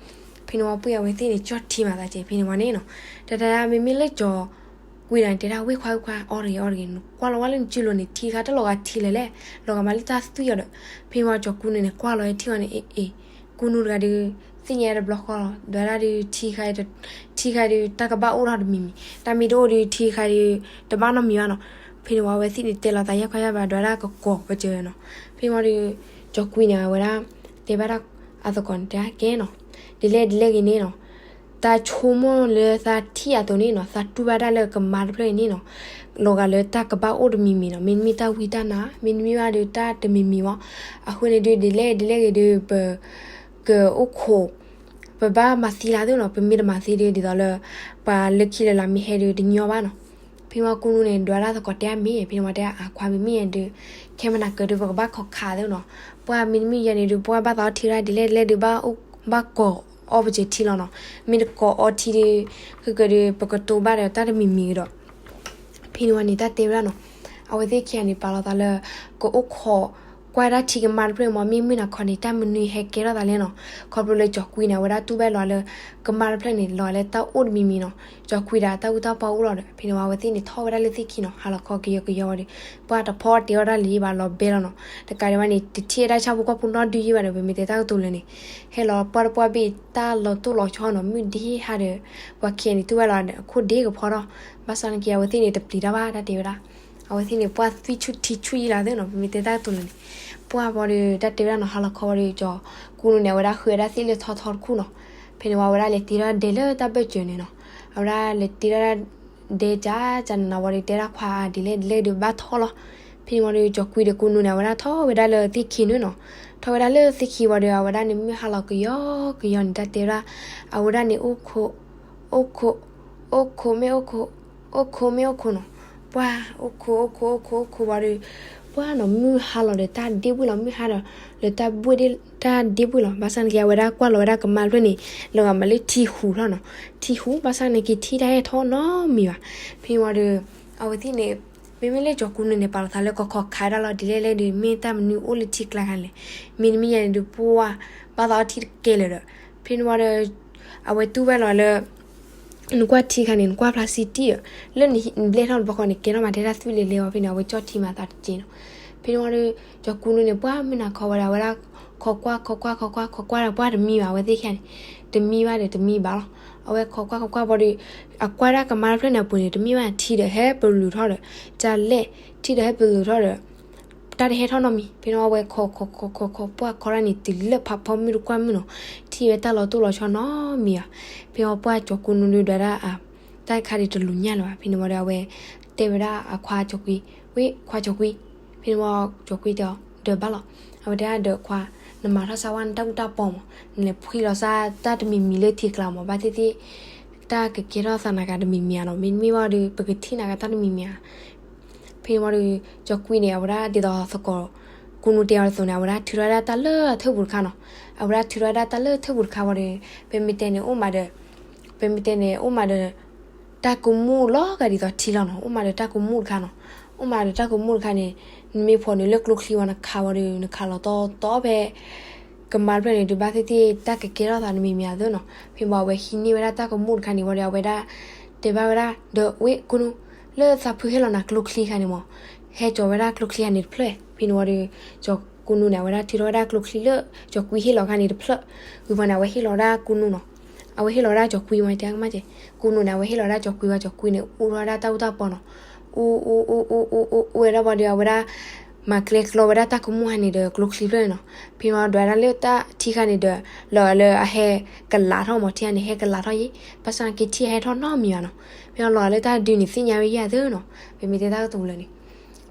ဖဲန့ၣ်ဝံၤပှ့ၢ် အဝဲသ့ၣ်န့ၣ် ကၠီၣ်ထံမးသးကဲး, ဖဲန့ၣ်ဝံၤန့ၣ်နီၤ, တၢ်တၢ်မ့မ့ၢ်လၢကၠီၤကွံဒၣ်န့ၣ် တဲဒၣ်ဝ့ၢ်ခွါဝ့ၢ်ခွါ အီတဂ့ၤအီတဂ့ၤ, ကွၢ်လီၤဝဲလၢနစုလိၤန့ၣ် ထံခါတလီၤဂာ်ထံလၢၤလဲၣ်, လီၤဂာ်မးလၢတၢ်သူဝံၤအီၤဒီး, ဖဲန့ၣ်ဝံၤကၠီၤကွံန့ၣ်န့ၣ် ကွၢ်လီၤဝဲထံအီၤန့ၣ် အ့ၣ်အ့ၣ် ကူနူတဂၤဒီး သ့ၣ်ညါတဘျီဃီလီၤ, ဒွးဒၣ်ဒီး ထံခါအံၤ တၢ်ကဘၣ်အိၣ်ထီၣ်တမံၤမံၤ, တၢ်မ့ၢ်တအိၣ်ဒီး ထံခါဒီး တဘၣ်နီတမံၤဘၣ်နီၤ. ဖဲန့ၣ်ဝံၤ အဝဲသ့ၣ်န့ၣ် တဲလီၤသးယဲၢ်ခီယဲၢ်ဘၣ် ဒွးဒၣ်ကကိးပစၢၤနီၤ. ဖဲန့ၣ်ဝံၤဒီး ကၠီၤကွံန့ၣ် အဝဲဒၣ် တဲဘၣ်ဒၣ်အသကိးန့ၣ် တဲကဲနီၤ, ဒ်လဲၣ်ဒ်လဲၣ်ဂ့ၤန့ၣ်နီၤ, တၢ်ဆိကမိၣ်လၢသးထံၣ်အသိးန့ၣ်နီၤ, သးတူၢ်ဘၣ်ဒၣ်လၢကမါတဖျၢၣ်အံၤန့ၣ်နီၤ, လီၤဂာ်လၢတၢ်ကဘၣ်အိၣ်တမံၤမံၤနီၤ, မ့တမ့ၢ်တၢ်ဝံတၢ်နါ, မ့တမ့ၢ်ဘၣ်ဒီးတၢ်တမံၤမံၤမး. အဃိန့ၣ်ဒီး ဒ်လဲၣ်ဒ်လဲၣ်ဂ့ၤဒီး ပကအိၣ်ခိး ပဘၣ်မၤသံလၢသ့နီၤ, ပမ့ၢ်တမၤသံဒီး ဒ်သိးလၢ ပှၤလၢခံလၢ်လၢ်မ့ၢ်ဟဲဒီးတညီဘၣ်နီၤ. ဖဲန့ၣ်ဝံၤကူနူန့ၣ် ဒွးဒၣ်သကိးတဲအမ့ၢ်, ဖဲန့ၣ်ဝံၤတဲအခွါ မ့မ့ၢ်ယဲဒီး ခဲမနၤကၢဒီး ပကဘၣ်ခိးခးသ့နီၤ, ပှၢ်မ့တမ့ၢ်ယဲန့ၣ်ဒီး ပှၢ်ဘၣ်သးအီထံရၣ် ဒ်လဲၣ်ဒ်လဲၣ်ဒီး ဘၣ်ကိးအီပစၢၤထံလီၤနီၤ, မ့ၢ်တကိးအီထံဒီး ခဲကဒီး ပကတိၤဘၣ်ဒီးတၢ်တမံၤမံၤကဒီး ဖဲန့ၣ်ဝံၤန့ၣ် တၢ်တဲဝဲဒၣ်နီၤ, အဝဲသ့ၣ်ခံဂၤန့ၣ် ပာ်လီၤသးလၢ ကအိၣ်ခိးကွၢ်ဒၣ်ထံကမါတဖျၢၣ်န့ၣ်မး, မ့ၢ်မုၢ်နၤခီန့ၣ် တၢ်မနုၤဟဲကဲထီၣ်သးလဲၣ်နီၤ. ခီဖျိလၢကၠီၤကွံန့ၣ် အဝဲဒၣ်တူၢ်ဘၣ်လီၤလၢ ကမါတဖျၢၣ်န့ၣ် လီၤလၢတၢ်အိၣ်တမံၤမံၤနီၤ. ကၠီၤကွံဒီး တၢ်အုၣ်တၢ်ပှၢ်အိၣ်လီၤဒီး ဖဲန့ၣ်ဝံၤ အဝဲသ့ၣ်န့ၣ် ထီၣ်ဝဲဒၣ်လၢသ့ၣ်ခံနီၤ, ဟးလီၤခီကယီကယီဝံၤဒီး ပှၢ်တဖီတဲအီၣ်တၢ်လၢၤဘၣ် လီၤဘဲလီၤနီၤ. တကးဒံးဘၣ်န့ၣ် တထံၣ်ဝဲဒၣ်ဆၣ်ဖိကီၢ်ဖိနီတဒုယံၤဘၣ်ဒီး ပမ့ၢ်တဲတၢ်ကတိၤလဲၣ်န့ၣ် ဟဲလီၤပှၢ်တပှၢ်ဘ့ၣ် တၢ်လီၤတိၢ်လီၤဆီနီၤ, မုၢ်ဒ့ဟါဒီး ပှၤခံဂၤန့ၣ် တူၢ်ဝဲလီၤအခိၣ်ဒ့ကဖီထီၣ်, ဘၣ်ဆၣ်နာ်က့ အဝဲသ့ၣ်န့ၣ် တပျံၤတၢ်ဘၣ် တၢ်တဲဝဲဒၣ်. အဝဲသ့ၣ်န့ၣ် ပှၢ်သွံၣ်ဆူၣ်ထံဆူၣ်ယံၤလီၤသ့နီၤ, ပမ့ၢ်တဲတၢ်ကတိၤလဲၣ်န့ၣ်, ပှၢ်ဘၣ်ဒီး တၢ်တဲဝဲဒၣ်နီၤ, ဟါလီၤခီဝံၤဒီး ကၠီၤကူန့ၣ် အဝဲဒၣ်ဃုဝဲဒၣ်သ့ၣ်လၢထီထီတခူၣ်နီၤ. ဖဲန့ၣ်ဝံၤ အဝဲဒၣ်လဲၤတ့ထီၣ်ဒဲလၢတၢ်ဘၢၣ်စၢၤန့ၣ်နီၤ, အဝဲဒၣ်လဲၤတ့ထီၣ်ဒဲကၢ်ကၢ်န့ၣ်နီၤ, ဝံၤဒီးတဲဒၣ်ခွါ ဒ်လဲၣ်ဒ်လဲၣ်ဒီးဘၣ်ထီၣ်လီၤ. ဖဲန့ၣ်ဝံၤဒီး ကၠီၤကွံဒီးကူနူန့ၣ် အဝဲဒၣ်ထီၣ်ဝဲဒၣ်လၢသ့ၣ်ခံန့ၣ်နီၤ, ထီၣ်ဝဲဒၣ်လၢသ့ၣ်ခံဝံၤဒီး အဝဲဒၣ်န့ၣ်မုၢ်ဟါလီၤကယီကယီန့ၣ် တၢ်တဲဝဲဒၣ် အဝဲဒၣ်န့ၣ်အိၣ်ခိး, အိၣ်ခိး, အိၣ်ခိးမ့ၢ်အိၣ်ခိး, အိၣ်ခိးမ့ၢ်အိၣ်ခိးနီၤ, ပှၢ်အိၣ်ခိး အိၣ်ခိး အိၣ်ခိး အိၣ်ခိးဝံၤဒီး ပှၢ်နီၤ မုၢ်ဟါလီၤဒီးတၢ်ဒ့ဘှ့ၣ်လီၤ, မုၢ်ဟါဒီးလၢတၢ်ဘှ့ၣ်ဒ့ၣ် တၢ်ဒ့ဘှ့ၣ်လီၤ. ဘၣ်ဆၣ်န့ၣ်က့ အဝဲဒၣ်ကွၢ်လီၤဝဲဒၣ်ကမါတဖျၢၣ်န့ၣ် လီၤဂာ်မးလၢထံဟူးထီၣ်နီၤ, ထံဟူး ဘၣ်ဆၣ်န့ၣ်က့ ထံၣ်တၢ်ဟဲထီၣ်နီတမံၤဘၣ်. ဖဲန့ၣ်ဝံၤဒီး အဝဲသ့ၣ်န့ၣ် မ့မ့ၢ်လၢကၠီၤကူနူန့ၣ် ပာ်လီၤသးလၢကခီၣ်ခးဒၣ်လီၤ ဒ်လဲၣ်လဲၣ်ဒီး မ့ၢ်တၢ်မနုၤအိၣ်လၢထံကျါခါလဲၣ်, မ့တမ့ၢ်ယၤန့ၣ်ဒီး ပှၢ် ဘၣ်သးအီထံတကဲလၢာ်ဒီး ဖဲန့ၣ်ဝံၤဒီး အဝဲတူၢ်ဝဲလီၤလၢ နကွၢ်ထံခါန့ၣ် နကွၢ်ဖျါဆံတံၢ်ဧါ, လၢနဘျဲၣ်ထီၣ်နဘီဃီန့ၣ် ကဲထီၣ်မးထဲတၢ်သွံၣ်လဲၤလဲၤဝံၤ ဖဲန့ၣ် အဝဲကၠီၣ်ထံမၤသးတကဲနီၤ. ဖဲန့ၣ်ဝံၤဒီး ကၠီၤကူနူန့ၣ် ပှၢ်မုၢ်နၤခီဝဲဒၣ် အဝဲဒၣ် ခီကွၢ် ခီကွၢ် ခီကွၢ် ခီကွၢ်ဒီး ပှၢ်တမံဘၣ် အဝဲသ့ၣ်ခံဂၤန့ၣ် တမံဘၣ်ဒီးတမံဘၣ်လီၤ. အဝဲခီကွၢ် ခီကွၢ်ဝံၤဒီး အကွၢ်ဒၣ်ကမါတဖျၢၣ်န့ၣ်အပူၤန့ၣ် တမံဘၣ် ထံဒီးဟဲပလူၤထီၣ်ဒီး တၢ်လဲၣ် ထံဒီးဟဲပလူၤထီၣ်ဒီး တၢ်တဟဲထီၣ်နီတမံၤ. ဖဲန့ၣ်ဝံၤ အဝဲခီခီခီခီခီ ပှၢ်ခီဒၣ်န့ၣ် တုၤလၢဖးဖီမုၢ်တကွၢ်မုၢ်နီၤ, ထံၣ်ဝဲတၢ်လီၤတိၢ်လီၤဆီနီတမံၤဘၣ်. ဖဲန့ၣ်ဝံၤ ပှၢ်ကၠီၤကူနူဒုးဒွးဒၣ် တၢ်တခါဒီးတလူၤညၣ်လၢၤဘၣ်. ဖဲန့ၣ်ဝံၤဒီး အဝဲတဲဝဲဒၣ်အခွါကၠီၤကွံ, ဝဲခွါကၠီၤကွံ, ဖဲန့ၣ်ဝံၤကၠီၤကွံတဲအီၤ ဒီးဘၣ်လီၤ. အဝဲတဲဒၣ်ဒီးခွါ, နမၤထီၣ်စၢ်ဝဲနတၢ်အူတၢ်ပီမး, နလဲၤဖှံလီၤစၢ်တၢ်တမံၤမံၤလၢထံကျါမး, ဘၣ်သ့ၣ်သ့ၣ် တၢ်ကကဲထီၣ်သးနၤကၤတမံၤမံၤဧါနီၤ, မ့တမ့ၢ်ဘၣ်ဒီး ပကထံၣ်နၤကၤတၢ်တမံၤမံၤဧါ. ဖဲန့ၣ်ဝံၤဒီး ကၠီၤကွံန့ၣ် အဝဲဒၣ်ဒ်သိးသကိး ကူနူတဲအီၤအသိးန့ၣ် အဝဲဒၣ်ထုးထီၣ်ဝဲဒၣ်တၢ်လၢအထၢၣ်ပူၤတခါနီၤ. အဝဲဒၣ်ထုးထီၣ်ဝဲဒၣ်တၢ်လၢထၢၣ်ပူၤတခါဝံၤဒီး ပမ့ၢ်တဲန့ၣ်အိၣ်မးဒီး ပမ့ၢ်တဲန့ၣ်အိၣ်မးဒီး တၢ်ကမူၣ်လီၤဂာ်ဒ်သိးထံလီၤနီၤ, အိၣ်မးဒီးတၢ်ကမူၣ်တခါနီၤ, အိၣ်မးဒီးတၢ်ကမူၣ်တခါန့ၣ် နမ့ၢ်ဖီၣ်န့ၣ်လၢကျိချံဝံၤ နခးဝံၤဒီး နခးလီၤတီတီဖဲ ကမါတဖျၢၣ်န့ၣ်ဒီး ဘၣ်သ့ၣ်သ့ၣ် တၢ်ကကဲထီၣ်သးတမံၤမံၤဧါသ့နီၤ. ဖဲန့ၣ်ဝံၤအဝဲဟံးန့ၢ်ဝဲဒၣ်တၢ်ကမူၣ်တခါန့ၣ်ဝံၤဒီး အဝဲဒၣ် တဲဘၣ်ဝဲဒၣ် ဒီးဝဲကူနူ လၢသးဖုဟ့ၣ်လီၤနၤကျိချံတခါန့ၣ်မး, ဟဲကၠီၤဝဲဒၣ်ကျိချံတခါန့ၣ်တဖျၢၣ်. ဖဲန့ၣ်ဝံၤဒီး ကၠီၤကူနူန့ၣ် အဝဲဒၣ်ထုးထီၣ်ဝဲဒၣ်ကျိချံလၢ ကၠီၤကွံဟ့ၣ်လီၤတခါန့ၣ်တဖျၢၣ်. ဝံၤဝံၤန့ၣ် အဝဲဟ့ၣ်လီၤဝဲဒၣ်ကူနူနီၤ, အဝဲဟ့ၣ်လီၤဝဲဒၣ်ကၠီၤကွံဝံၤ တဲကမၣ်ကဲ, ကူနူန့ၣ် အဝဲဟ့ၣ်လီၤဝဲဒၣ်ကၠီၤကွံဝံၤ ကၠီၤကွံန့ၣ် အူထီၣ်ဝဲဒၣ်တၢ်အူတၢ်ပီနီၤ, အူ အူ အူ အူ အူ အူ အူဝဲဒၣ်ဝံၤဒီး အဝဲဒၣ် မၤကျဲကျီဝဲဒၣ်တၢ်ကမူၣ်တခါန့ၣ်ဒီး ကျိချံတဖျၢၣ်န့ၣ်နီၤ. ဖဲန့ၣ်ဝံၤဒွးဒၣ်လၢတၢ်ထံတခါန့ၣ်ဒီး လီၤလၢအဟဲကလးထီၣ်မး, ထံတခါန့ၣ် ဟဲကလးထီၣ်ယံၤ, ဘၣ်ဆၣ်က့ထံၣ်ဟဲထီၣ်နီတမံၤဘၣ်နီၤ. ဖဲန့ၣ်ဝံၤလီၤလၢတၢ်တဒုန့ၣ် သ့ၣ်ညါဝဲယၤသ့နီၤ, ပမ့ၢ်တဲတၢ်ကတိၤလၢာ်န့ၣ်.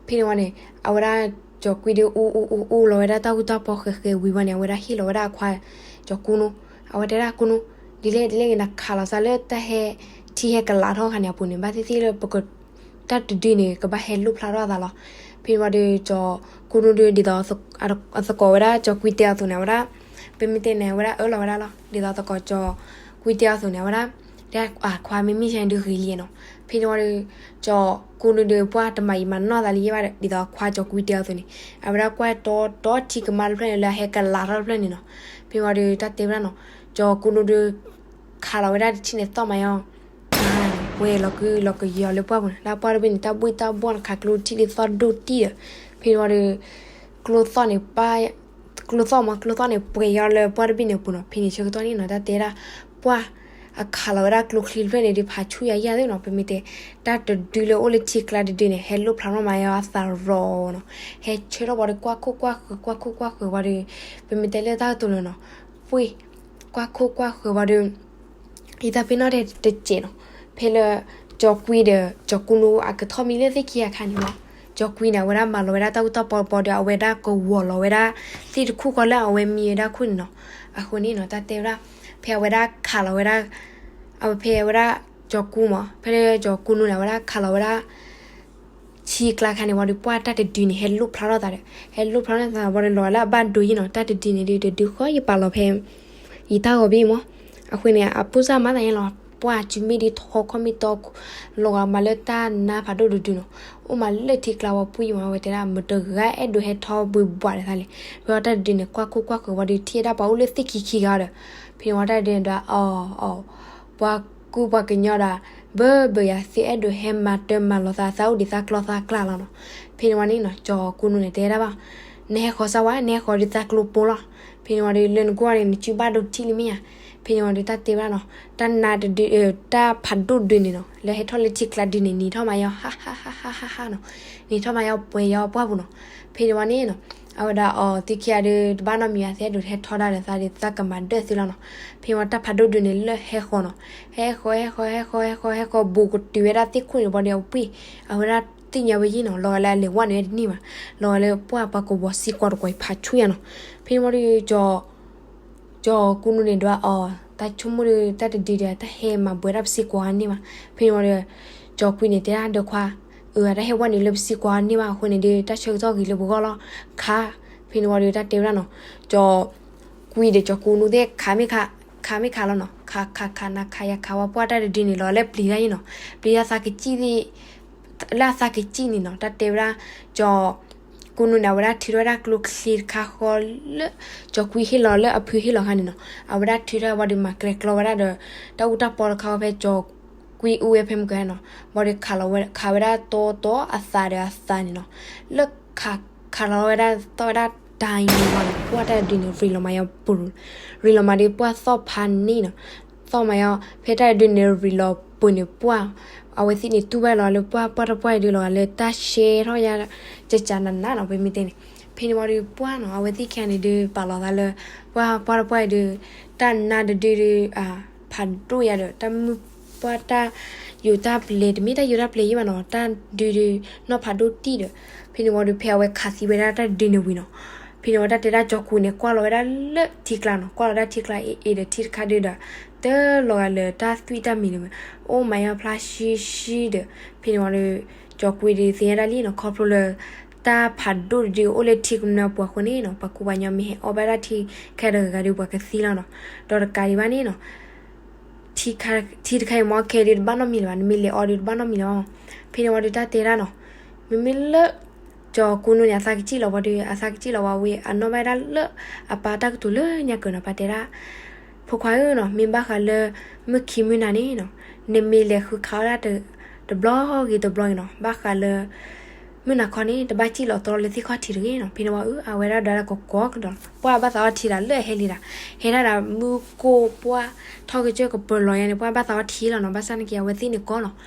ဖဲန့ၣ်ဝံၤန့ၣ် အဝဲဒၣ်ကၠီၤကွံဒီး အူ အူ အူ အူလီၤဝဲဒၣ်တၢ်အူတၢ်ပီဃဲးဃဲးဝံၤဝံၤန့ၣ် အဝဲဒၣ်ဟ့ၣ်လီၤဝဲဒၣ်အခွါ ကၠီၤကူနူ, အဝဲတဲဒၣ်ကူနူ, ဒ်လဲၣ်ဒ်လဲၣ်ဂ့ၤ နခးလီၤစၢ်လၢတၢ်ဟဲ ထံဟဲကလးထီၣ်တခါန့ၣ်အပူၤန့ၣ် ဘၣ်သ့ၣ်သ့ၣ်လၢပက တၢ်တဒုန့ၣ် ကဘၣ်ဟဲလိၣ်ဖျါထီၣ်အသးလီၤ. ဖဲန့ၣ်ဝံၤဒီး ကၠီၤကူနူဒီး ဒ်သိးအသကိးဝဲဒၣ်ကၠီၤကွံတဲအီၤအသိးန့ၣ် အဝဲဒၣ် ပမ့ၢ်တဲန့ၣ် အဝဲဒၣ်အၢၣ်လီၤဝဲဒၣ်လီၤ. ဒ်သိးအသကိးကၠီၤကွံတဲအီၤအသိးန့ၣ် အဝဲဒၣ် တဲအခွါမ့မ့ၢ်ဆဲဒုးဂ့ၤလံနီၤ. ဖဲန့ၣ်ဝံၤဒီး ကၠီၤကူနူဒီး ပှၢ်တမၤယံာ်မၤနီၢ်သးလံယဲဘၣ်ဒီး ဒ်သိးအခွါကၠီၤကွံတဲအီၤအသိးန့ၣ် အဝဲဒၣ်ကွၢ်တီတီထံကမါတဖျၢၣ်န့ၣ် လၢအဟဲကလးထီၣ်တဖျၢၣ်န့ၣ်နီၤ. ဖဲန့ၣ်ဝံၤဒီး တၢ်တဲဝဲဒၣ်နီၤ, ကၠီၤကူနူဒီး ခးလီၤဝဲဒၣ်တထံၣ်န့ၣ် သီၣ်မးယီၤ ပှဲၤလီၤကုလီၤကယီၤလၢပှၢ်ပူၤန့ၣ် လၢပှၢ်တဘ့ၣ်န့ၣ် တၢ်ဘှ့ၣ်တၢ်ဘှီၣ်န့ၣ် ခးကျိထံၣ်ဒုးသီၣ်ဒိၣ်တံၢ်ဒီး ဖဲန့ၣ်ဝံၤဒီး ကျိသီၣ်န့ၣ် ပ ကျိသီၣ်မး ကျိသီၣ်န့ၣ် ပှဲၤယီၤလၢပှၢ်တဘ့ၣ်န့ၣ်အပူၤနီၤ. ဖဲန့ၣ်ဆၢကတီၢ်န့ၣ်နီၤ တၢ်တဲဒၣ် ပှၢ် အခးလီၤဝဲဒၣ်ကျိချံတဖျၢၣ်န့ၣ်ဒီး ဖးဆူၣ်ယၤယၤသ့နီၤ. ပမ့ၢ်တဲ တၢ်တဒုလၢအိၣ်လၢထံကျါတဒုန့ၣ် ဟဲလိၣ်ဖျါထီၣ်မးယီၤအသးရီၤနီၤ. ဟဲဆၢထီၣ်ဝံၤဒီး ကွၢ်ခိၣ်ကွၢ်ဃၢၤ ကွၢ်ခိၣ်ကွၢ်ဃၢၤဝံၤဒီး ပမ့ၢ်တဲလၢတၢ်ကတိၤလၢာ်နီၤ ပှ့ၢ် ကွၢ်ခိၣ်ကွၢ်ဃၢၤဝံၤဒီး ယတၢ်ပ့ၤနီၣ်ထဲတစဲးနီၤ. ဖဲလၢ ကၠီၤကွံဒီး ကၠီၤကူနူအကထီၣ်မံလၢသ့ၣ်ခံအခါန့ၣ်မး ကၠီၤကွံန့ၣ် အဝဲဒၣ်မၤလီၤဝဲဒၣ်တၢ်အူတၢ်ပီပီဒီး အဝဲဒၣ်ကဝီၤလီၤဝဲဒၣ် သ့ၣ်တခူၣ်ဃီလၢအဝဲမံဝဲဒၣ်ခိၣ်န့ၣ်နီၤ. အဃိန့ၣ်နီၤ တၢ်တဲဝဲဒၣ် ဖဲအဝဲဒၣ်ခးလီၤဝဲဒၣ် အဝဲဖဲအဝဲဒၣ် ကၠီၤကူမး ဖဲလၢကၠီၤကူနူန့ၣ် အဝဲဒၣ်ခးလီၤဝဲဒၣ် ထံကျါခါန့ၣ်ဝံၤဒီး ပှၢ်တၢ်တဒုန့ၣ် ဟဲလိၣ်ဖျါထီၣ်သးဒီး ဟဲလိၣ်ဖျါထီၣ်သးဝံၤဒီး လီၤလၢအဘၣ်ဒိယံၤနီၤ. တၢ်တဒုန့ၣ်ဒီး တဒုဃီယပာ်လီၤဖဲ ယတၢ်ဂီၤဘ့ၣ်မး. အဃိန့ၣ် အပိၢ်စၢ်မၤသးညါလီၤ ပှၢ်စုမ့ၢ်ဒ်ထီခီၣ်မ့ၢ်တီ လီၤဂာ်မးလၢတၢ်နါဖးဒိၣ်တဒုနီၤ. အိၣ်မးလၢထံကျါဝဲပှံၢ်မး အဝဲတဲဒၣ် မတဂၤအဲၣ်ဒိးဟဲထီၣ်ဘှံးဘှးဒၣ်သးလဲၣ်. ဖဲဝံၤတၢ်တဒုန့ၣ် ကွၢ်ခိၣ်ကွၢ်ဃၢၤဝံၤဒီး ထံၣ်ဝဲဒၣ်ပှၤအိၣ်လၢသ့ၣ်ခံခံဂၤဒီး ဖဲန့ၣ်ဝံၤတၢ်တဒုန့ၣ်ဒီး အီၤ အီၤ ပှၤကူပှၤကညီဒီး ဘၢဘၢယၤသ့အဲၣ်ဒိးဟဲမၤတၢ်မၤလီၤသး သးအိၣ်ဒံးသးကျီသးကျါလီၤနီၤ. ဖဲန့ၣ်ဝံၤန့ၣ်နီၤ ကၠီၤကူနူန့ၣ်တဲဒၣ်ဘၣ် နဟဲဃီၤစၢ်ဝဲ နဟဲဃီၤဒီးသးကျိပိလီၤ. ဖဲန့ၣ်ဝံၤဒီး လၢနကွၢ်န့ၣ် နစုဘၣ်ဒိထံၣ်လံမ့ၢ်ဧါ. ဖဲန့ၣ်ဝံၤဒီး တၢ်တဲဝဲဒၣ်နီၤ တၢ်နါတဒု တၢ်ဖးဒိၣ်ဒုန့ၣ်နီၤ လၢဟဲထီၣ်လၢထံကျါဒုန့ၣ် နံၤထီၣ်မးယီၤ ဟးဟးဟးဟးနီၤ. နံၤထီၣ်မးယီၤ ပှဲၤယီၤပှၢ်ပူၤနီၤ. ဖဲန့ၣ်ဝံၤန့ၣ်နီၤ အဝဲဒၣ်အီၤ သ့ၣ်ခံဂၤဒီး တဘၣ်နီတမံၤဘၣ် သ့အဲၣ်ဒိးဟဲထီဒါဒီးသးဒီး သးကမၤဒၢၣ်သုလီၤနီၤ. ဖဲန့ၣ်ဝံၤတၢ်ဖးဒိၣ်ဒုန့ၣ် လၢဟဲဃီၤနီၤ ဟဲဃီၤ ဟဲဃီၤ ဟဲဃီၤ ဟဲဃီၤ ဘူးကတုၤဝဲဒၣ်သ့ၣ်ခိၣ်န့ၣ်ဘၣ်ဒီး အပှ့ၢ် အဝဲဒၣ် သ့ၣ်ညါဝဲယဲၢ်နီၤ, လီၤဂာ်လၢအလဲၤဝဲန့ၣ်တန့ၢ်ဘၣ်, လီၤဂာ်လၢပှၢ်ပှၤကဝီၤစံကွၢ်တကွီၤဖးဆူညါနီၤ. ဖဲန့ၣ်ဝံၤဒီး ကၠီၤကူနူန့ၣ်ဒွးအီၤ, တၢ်ဆိကမိၣ်ဒီး တၢ်တဒုဒီး တၢ်ဟဲမၤဘှဲးတၢ်ပစံကွၢ်န့ၢ်ဘၣ်. ဖဲန့ၣ်ဝံၤဒီး ကၠီၤကူနူန့ၣ်တဲဒၣ်ဒီးခွါ, အၢ တၢ်ဟဲဝဲန့ၣ်လၢပစံကွၢ်န့ၢ်ဘၣ်အဃိန့ၣ်ဒီး တၢ်ဆၢကတီၢ်ဂ့ၤလၢပဂီၢ်လီၤ, ခါ. ဖဲန့ၣ်ဝံၤဒီး တၢ်တဲဝဲဒၣ်နီၤ, ကၠီၤကူဒီးကၠီၤကူနူသ့ၣ်ခးမ့ၢ်ခး, ခးမ့ၢ်ခးလီၤနီၤ, ခးခးခးနၤခးယၤခးဝဲပှၢ်တၢ်တဒုန့ၣ်လီၤလၢပျံၤတၢ်ယဲၢ်နီၤ, ပျံၤတၢ်သးကစံၣ်သ့ၣ် လၢအသးကစံၣ်န့ၣ်နီၤ, တၢ်တဲဝဲဒၣ်, ကၠီၤကူနူန့ၣ် အဝဲဒၣ်ထုးထီၣ်ဝဲဒၣ်ကျိချံတခါဃီလၢ ကၠီၤကူဟ့ၣ်လီၤလၢအဖုဟ့ၣ်လီၤခါန့ၣ်နီၤ, အဝဲဒၣ်ထုးထီၣ်ဝံၤဒီးမၤကျဲၤကျီဝဲဒၣ်ဒီး တၢ်အူတၢ်ပီတခါဃီဖဲကၠီၤကူအူဝဲဖဲမုၢ်ကနီၤ, ဝံၤဒီးခးလီၤဝဲ ခးဝဲဒၣ်တီတီအသးဒီးအသးန့ၣ်နီၤ, လၢခး ခးလီၤဝဲဒၣ် သီၣ်ဝဲဒၣ်တၢ်အံၤန့ၣ်ဝံၤဒီး ပှၢ်တၢ်တဒုန့ၣ် ရံးလီၤမးယီၤပူၤ, ရံးလီၤမးဒီးပှၢ်သီၣ်ဖးန့ၣ်နီၤ, သီၣ်မးယီၤ ဖဲတၢ်တဒုန့ၣ်ရံးလီၤပူၤန့ၣ် ပှၢ် အဝဲသ့ၣ်န့ၣ်တူၢ်ဘၣ်လီၤလၢပှၢ် ပှၢ်တပှၢ်အံၤဒုးလီၤဂာ်လၢတၢ်ရှဲထီၣ်ယါ ကကနးနးနီၤ ပမ့ၢ်တဲန့ၣ်, ဖဲန့ၣ်ဝံၤဒီးပှၢ်နီၤ အဝဲသ့ၣ်ခံဂၤန့ၣ်ဒုး ပာ်လီၤသးလၢ ပှၢ် ပှၢ်တပှၢ်အံၤဒုး တၢ်နါတဒုဒုး ဖးဒိၣ်ယါဒီး တၢ်မုၢ်ပှၢ်တၢ်ယိာ်တၢ်ပျဲၤ တမ့ၢ်တၢ်ယိာ်တၢ်ပျဲၤယဲၢ်ဘၣ်နီၤ တၢ်ဒုဒုး နီၢ်ဖးဒိၣ်တံၢ်ဒီး, ဖဲန့ၣ်ဝံၤဒီးဖဲအဝဲခးသံဝဲဒၣ်တၢ်တဒုန့ၣ်ဝံၤနီၤ, ဖဲန့ၣ်ဝံၤတၢ်တဲဒၣ်ကၠီၤကူန့ၣ် ကွၢ်လီၤဝဲဒၣ်လၢထံကျါနီၤ ကွၢ်လီၤဒၣ်ထံကျါအ့ၣ်အ့ၣ်ဒီးထံတခါဒုဒီး တလီၤဂာ်လၢတၢ်သွံၣ်တၢ်မံၤန့ၣ်ဝဲ, အိၣ်မးယီၤဖျါရှံရှံဒီး, ဖဲန့ၣ်ဝံၤဒီး ကၠီၤကူဒုးသ့ၣ်ညါဒၣ်လံနီၤ ခီဖျိလၢ တၢ်ဖးဒိၣ်တဒုအိၣ်လၢထံကမျၢၢ်အပူၤအဃိန့ၣ်နီၤ ပှၤကူပှၤကညီမ့ၢ်ဟဲအီၣ်ဘၣ်ဒၣ်ထံခဲတဂၤဂၤဒီးပှၤကသံလီၤနီၤ, ဒီးတကးဒံးဘၣ်န့ၣ်နီၤ ထံတခါအံၤမ့ၢ်ခဲဒုးတဘၣ်နီတမံၤလၢၤဘၣ် နမ့ၢ်လဲၤအီဒီးတဘၣ်နီတမံၤလၢၤဘၣ်မး, ဖဲန့ၣ်ဝံၤဒီးတၢ်တဲဒၣ်နီၤ, မ့မ့ၢ်လၢ ကၠီၤကူနူန့ၣ် အသးကစံၣ်လီၤဝံၤဒီး အသးကစံၣ်လီၤဝံၤဝံၤ အနီၣ်ဘၣ်ဒၣ်လၢ အပၢ်တၢ်ကတိၤလၢညါကၢၤနီၤ ပၢ်တဲဒၣ် ဖိခွါဧၢနီၤ မ့ၢ်ဘၣ်ဃးလၢ မုၢ်ခံမုၢ်နၤန့ၣ်နီၤ နမ့ၢ်လဲၤဃုခးအီၣ်ဒၣ် တဘျီဂ့ၤတဘျီဂ့ၤနီၤ ဘၣ်ဃးလၢ မုၢ်နၤခီန့ၣ် တဘၣ်စံၣ်လီၤတြီလၢသ့ၣ်ခီၣ်ထံးတဂ့ၤနီၤ ဖဲန့ၣ်ဝံၤအဝဲဒၣ်ဒီးလၢကကိးကဒီး ပှၢ်ဘၣ်သးအီထံဒၣ်လၢအဟဲလံဒၣ် ဟဲဒၣ်ဒီးမုၢ်ကိၢ်ပှၢ် ထီၣ်ကစၢၢ်ကပၢၤလီၤယါန့ၣ် ပှၢ်ဘၣ်သးအီထံလီၤနီၤ ဘၣ်ဆၣ်နာ်က့ အဝဲသ့ၣ်န့ၣ်ကိးနီၤ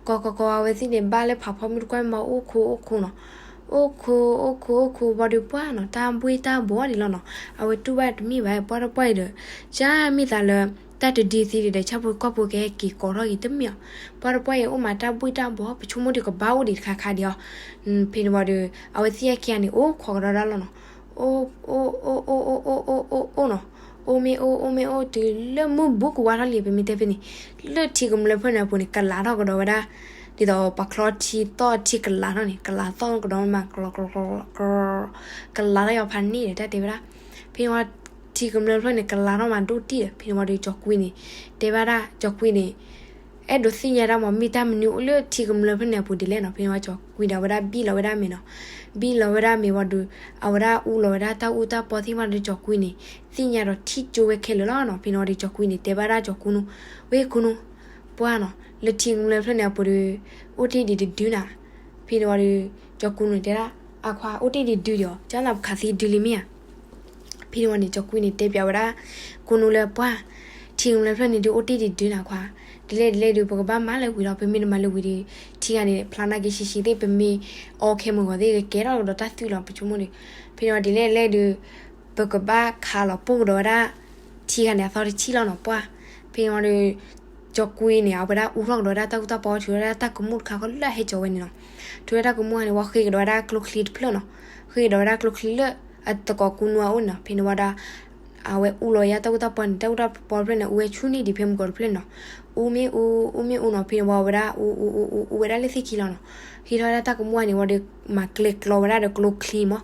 ကိးကိးကိး အဝဲသ့ၣ်န့ၣ် ဘၣ်လၢဖးဖီမုၢ်တကွၢ်မ့ၢ်အိၣ်ခိအိၣ်ခိနီၤ အိၣ်ခိအိၣ်ခိအိၣ်ခိဝံၤဒီးပှၢ်နီၤ တၢ်ဘှ့ၣ်တၢ်ဘှီဒံးလီၤနီၤ အဝဲတူၢ်ဘၣ်တမ့ၢ်ဘၣ် ပှၢ်တပှၢ်အံၤဒီး ကၢ်မ့ၢ်သးလၢ တၢ်တဒုသံဒံးဒီး ဆၣ်ဖိကီၢ်ဖိကဟဲက့ၤကိးထီၣ်က့ၤတမ့ၢ်အီၤ ပှၢ်တပှၢ်အံၤအိၣ်မးတၢ်ဘှ့ၣ်တၢ်ဘှီ ပဆိကမိၣ်ဒီးကဘၣ်အိၣ်ဒံးတခါခါဒံးအီၤ ဖဲန့ၣ်ဝံၤဒီး အဝဲသ့ၣ်ဟဲခံဂၤန့ၣ် အိၣ်ခိးကဒီးဒၣ်လီၤနီၤ အိၣ် အိၣ် အိၣ် အိၣ် အိၣ် အိၣ် အိၣ် အိၣ် အိၣ်နီၤ အိၣ်မ့ၢ်အိၣ် အိၣ်မ့ၢ်အိၣ်တုၤလၢမုၢ်ဘူးကဝါထီၣ်လံ ပမ့ၢ်တဲဖဲန့ၣ် လၢထံကမျၢၢ်ဖျၢၣ်န့ၣ်အပူၤန့ၣ် ကလးထီၣ်ကဒီးဝဲဒၣ် ဒ်သိးပှၤချီထံသီၣ်ထံကလးထီၣ်န့ၣ် ကလးသီၣ်ကဒီးမး ကလီၤ ကလီၤ ကလးထီၣ်ယီၤဖးန့ၣ်ဒီး တၢ်တဲဝဲဒၣ် ဖဲန့ၣ်ဝံၤ ထံကမျၢၢ်ဖျၢၣ်န့ၣ် ကလးထီၣ်မးဒိၣ်တံၢ်ဒီး ဖဲန့ၣ်ဝံၤဒီးကၠီၤကွံန့ၣ် တဲဘၣ်ဒၣ်ကၠီၤကွံန့ၣ် အဲၣ်ဒိးသ့ၣ်ညါဒၣ်မး မ့ၢ်တၢ်မနုၤအိၣ်လၢထံကမျၢၢ်ဖျၢၣ်န့ၣ်အပူၤဒ်လဲၣ်နီၤ ဖဲန့ၣ်ဝံၤကၠီၤကွံဒီးအဝဲဒၣ်ဘံၣ်လီၤဝဲဒၣ်အမဲာ်နီၤ ဘံၣ်လီၤဝဲဒၣ်အမဲာ်ဝံၤဒီး အဝဲဒၣ်အူလီၤဝဲဒၣ်တၢ်အူတၢ်ပီသ့ၣ်တဖၣ်ဒီးကၠီၤကွံန့ၣ် သ့ၣ်ညါဒီးထံၣ်ကၠိဝဲခဲလၢာ်လီၤနီၤ ဖဲန့ၣ်ဝံၤဒီးကၠီၤကွံန့ၣ် တဲဘၣ်ဒၣ်ကၠီၤကူနူ ဝဲကူနူ ပှၢ်နီၤ လၢထံကမျၢၢ်ဖျၢၣ်န့ၣ်အပူၤဒီး အိၣ်တ့ၢ်ဒံးတဒုနၤ ဖဲန့ၣ်ဝံၤဒီး ကၠီၤကူနူန့ၣ်တဲဒၣ် အခွါ အိၣ်တ့ၢ်ဒံးတဒုဒီး ကၢ်နၤပခးသံတဒုလံမ့ၢ်ဧါ ဖဲန့ၣ်ဝံၤန့ၣ် ကၠီၤကွံန့ၣ် တဲပျးဝဲဒၣ် ကူနူလၢပှၢ် ထံကမျၢၢ်ဖျၢၣ်န့ၣ်ဒုး အိၣ်တ့ၢ်ဒံးတဒုနၤခွါ ဒ်လဲၣ်ဒ်လဲၣ်ဒုး ပကဘၣ်မၤလၢဝံၤလီၤ ပမ့ၢ်တမၤလၢဝံၤဒီး ထံဂၤန့ၣ် ဖျါနာ်က့ဆံးဆံးသ့ၣ် ပမ့ၢ်အီခဲမုၢ်ဂီၤသ့ၣ် ကကဲထီၣ်ကဒီးတၢ်သွံၣ်လီၤ ပဆိကမိၣ်ဒီး ဖဲန့ၣ်ဝံၤဒ်လဲၣ်ဒ်လဲၣ်ဒုး ပကဘၣ်ခးလီၤပိၢ်ကဒီးဝဲဒၣ် ထံဂၤန့ၣ် အသီတဆံလီၤနီၤ ပှၢ် ဖဲန့ၣ်ဝံၤဒီး ကၠီၤကွံန့ၣ် အဝဲဒၣ်အူထီၣ်ကဒီးဝဲဒၣ်တၢ်အူတၢ်ပီ ထုးဝဲဒၣ်တၢ်ကမူၣ်တခါဃီလၢအဟဲကၠီၤဝဲန့ၣ်နီၤ ထုးဝဲဒၣ်တၢ်ကမူၣ်န့ၣ် ဝံၤဃ့ကဒီးဝဲဒၣ်ကျိချံတဖျၢၣ်နီၤ ဃ့ကဒီးဝဲဒၣ်ကျိချံလၢ အသကိးကူနူအအိၣ်န့ၣ်နီၤ ဖဲန့ၣ်ဝံၤဒီး အဝဲအူလီၤဝဲဒၣ်တၢ်အူတၢ်ပီန့ၣ် တၢ်အူတၢ်ပီတဖျၢၣ်န့ၣ် အူဝဲဆူၣ်န့ၢ်ဒံးဖဲမုၢ်ကီၤတဖျၢၣ်န့ၣ်နီၤ အူမ့ၢ်အူ အူမ့ၢ်အူနီၤ ဖဲန့ၣ်ဝံၤဝဲဒၣ်အူအူအူအူအူဝဲဒၣ်လၢသ့ၣ်ခံလီၤနီၤ ဟ့ၣ်ထီၣ်ဝဲဒၣ်တၢ်ကမူၣ်န့ၣ်ဝံၤဒီး မၤကျဲၤကျီဝဲဒၣ်ဒီးကျိချံမး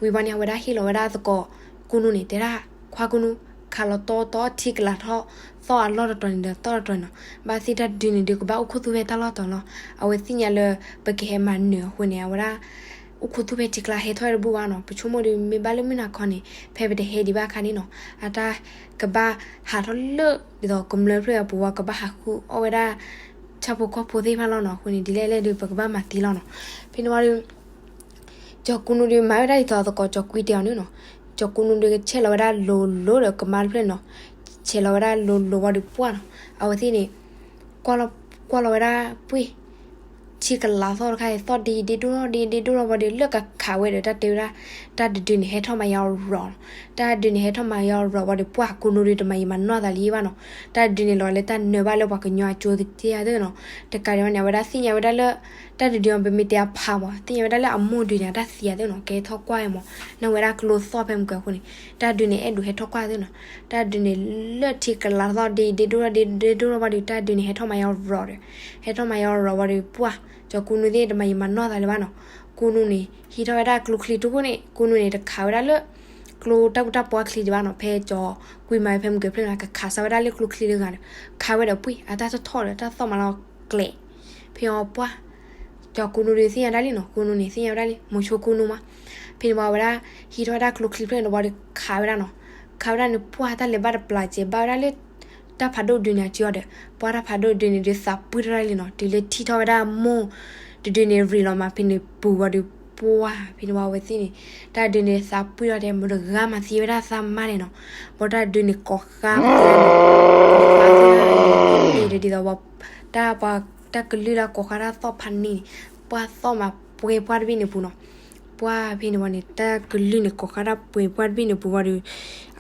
ဝံၤဘၣ်န့ၣ် အဝဲဒၣ်ဟ့ၣ်လီၤဝဲဒၣ်သကိးကူနူန့ၣ် တဲဒၣ် ခွါကူနူ ခးလီၤတီတီထံကလးထီၣ် သီၣ်အလီၢ်တတီၤန့ၣ်ဒီးသီၣ်တတီၤန့ၣ်နီၤ ဘၣ်သ့ၣ်တၢ်ဒုးန့ၣ်ဒုး ကဘၣ်အိၣ်ခူသူၣ်ဖဲတၢ်လီၢ်တီၤလီၤ အဝဲသ့ၣ်ညါလၢ ပကဟဲမၤနၢၤအဃိန့ၣ် အဝဲဒၣ် အိၣ်ခူသူၣ်ဖဲထံကျါဟဲထီၣ်ဝဲတဘူၣ်ဘၣ်နီၤ ပဆိကမိၣ်ဒီး မ့ၢ်ဘၣ်လၢမုၢ်နၤခီန့ၣ် ဖဲပတဟဲဒံးဘၣ်အခါန့ၣ်နီၤ အတၢ်ကဘၣ်ဟးထီၣ်လၢ ဒ်သိးကမျၢၢ်ဖျၢၣ်အပူၤဝံၤ ကဘၣ်ဟးဃုအီၣ်ဝဲဒၣ် ဆၣ်ဖိကီၢ်ဖိသ့ၣ်တဖၣ်လီၤနီၤ အဃိန့ၣ် ဒ်လဲၣ်လဲၣ်ဒုး ပကဘၣ်မၤသံလီၤနီၤ ဖဲန့ၣ်ဝံၤဒီး ကၠီၤကူနူဒုး မၤဝဲဒၣ်ဒ်သိးသကိးကၠီၤကွံတဲအီၤန့ၣ်နီၤ ကၠီၤကူနူဒုး ဆဲးလီၤဝဲဒၣ်လိၤလိၤဒီးကမါတဖျၢၣ်န့ၣ်နီၤ ဆဲးလီၤဝဲဒၣ်လိၤလိၤဝံၤဒီးပှၢ်နီၤ အဝဲသ့ၣ်န့ၣ် ကွၢ်လီၤ ကွၢ်လီၤဝဲဒၣ်ပှ့ၢ် ထံကလၤသီၣ်တခါအံၤ သီၣ်ဒ့ဒ့ဒိၣ်ထီၣ်ဒ့ဒ့ဒိၣ်ထီၣ်ဝံၤဒီး လၢကခးဝဲဒီး တၢ်တဲဝဲဒၣ် တၢ်တဒုန့ၣ် ဟဲထီၣ်မၤယါရီၤ, တၢ်တဒုန့ၣ် ဟဲထီၣ်မၤယါရီၤဝံၤဒီး ပှၢ်ကိးနူဒုတမၤယံာ်မၤနီၢ်သးလံဘၣ်နီၤ. တၢ်တဒုန့ၣ်လီၤလၢတၢ်နၢၤဘၣ်လၢပှၤကညီအကၠိတက့ၢ်သ့ၣ်နီၤ. တကးဒံးဘၣ်န့ၣ် အဝဲဒၣ်သ့ၣ်ညါဝဲဒၣ်လၢ တၢ်တဒုအံၤ ပမ့ၢ်တဲအဖးမး သ့ၣ်ညါဝဲဒၣ်လၢအမိၢ်ဒုန့ၣ် အတၢ်သံဧါသ့ၣ်နီၤ, ကဲထီၣ်ကွၢ်မး, နဝဲဒၣ်ကျိသီၣ်ဖဲမုၢ်ကၢအဃိန့ၣ် တၢ်တဒုန့ၣ် အဲၣ်ဒိးဟဲထီၣ်ကွၢ်သ့ၣ်နီၤ. တၢ်တဒုန့ၣ် လၢထံကလၤသီၣ်ဒ့ဒ့ဒိၣ်ထီၣ်ဒ့ဒ့ဒိၣ်ထီၣ်ဝံၤဒီး တၢ်တဒုန့ၣ် ဟဲထီၣ်မၤယါရီၤဒီး ဟဲထီၣ်မၤယါရီၤဝံၤဒီး ပှၢ် ကၠီၤကူနူသ့ၣ် တမၤယံာ်မၤနီၢ်သးလၢၤဘၣ်နီၤ. ကူနူန့ၣ် ဟံးထီၣ်ဝဲဒၣ်ကျိချံတခိၣ်န့ၣ် ကူနူန့ၣ် တခးဝဲဒၣ်လၢ ကျိတၢ်ဘူၣ်တၢ်ပှၢ်ချံဒံးဘၣ်နီၤ. ဖဲကၠီၤကွံမၤဖဲမုၢ်ကၢဖျၢၣ်န့ၣ် ကခးစၢ်ဝဲဒၣ်လၢကျိချံတဂၤဒီး ခးဝဲဒီးပှ့ၢ် အတၢ်ထီၣ်ထီၣ်ဒီး တၢ်သီၣ်မးလီၤကျဲး. ဖဲအီၤပှၢ် ကၠီၤကူနူဒုးသ့ၣ်ညါဒၣ်လံနီၤ, ကူနူန့ၣ် သ့ၣ်ညါဝဲဒၣ်လံ မိၤဆိကူနူမး. ဖဲန့ၣ်ဝံၤအဝဲဒၣ် ဟံးထီၣ်ဝဲဒၣ်ကျိချံဖျၢၣ်န့ၣ်ဝံၤဒီး ခးဝဲဒၣ်နီၤ. ခးဝဲဒၣ်န့ၣ် ပှၢ်တၢ်လဲၤဘၣ်တပျၢ်စဲးဘၣ်ဝဲဒၣ်လၢ တၢ်ဖးဒိၣ်ဒုန့ၣ်အစုအီၤဒီး ပှၢ်တၢ်ဖးဒိၣ်ဒုန့ၣ်ဒုးသးပှ့ၢ်ထီၣ်ဒၣ်လံနီၤ, တုၤလၢထံၣ်ထီၣ်ဝဲဒၣ်မိၢ် တဒုန့ၣ်ရံးလီၤမးဖဲန့ၣ်ပူၤဝံၤဒီး ပှၢ်ဖဲန့ၣ်ဝံၤအဝဲသ့ၣ်န့ၣ် တၢ်ဒုန့ၣ်သးပှ့ၢ်ထီၣ်ဒီး မတဂၤမၤသံဝဲဒၣ်သးမါန့ၣ်နီၤ. ဘၣ်တၢ်ဒုန့ၣ်ကိးဃါ ကိးဃါသ့ၣ် ဒ်သိးဝဲ တၢ်ပှၤ တၢ်ကလုၢ်လၢကိးဃါတၢ်သီၣ်ဖးန့ၣ်န့ၣ် ပှၢ်သီၣ်မးပှဲၤပှၢ်တဘ့ၣ်န့ၣ်ပူၤနီၤ. ပှၢ်ဖဲန့ၣ်ဝံၤန့ၣ် တၢ်ကလုၢ်န့ၣ်ကိးဃါတၢ်ပှဲၤပှၢ်တဘ့ၣ်န့ၣ်ပူၤဝံၤဒီး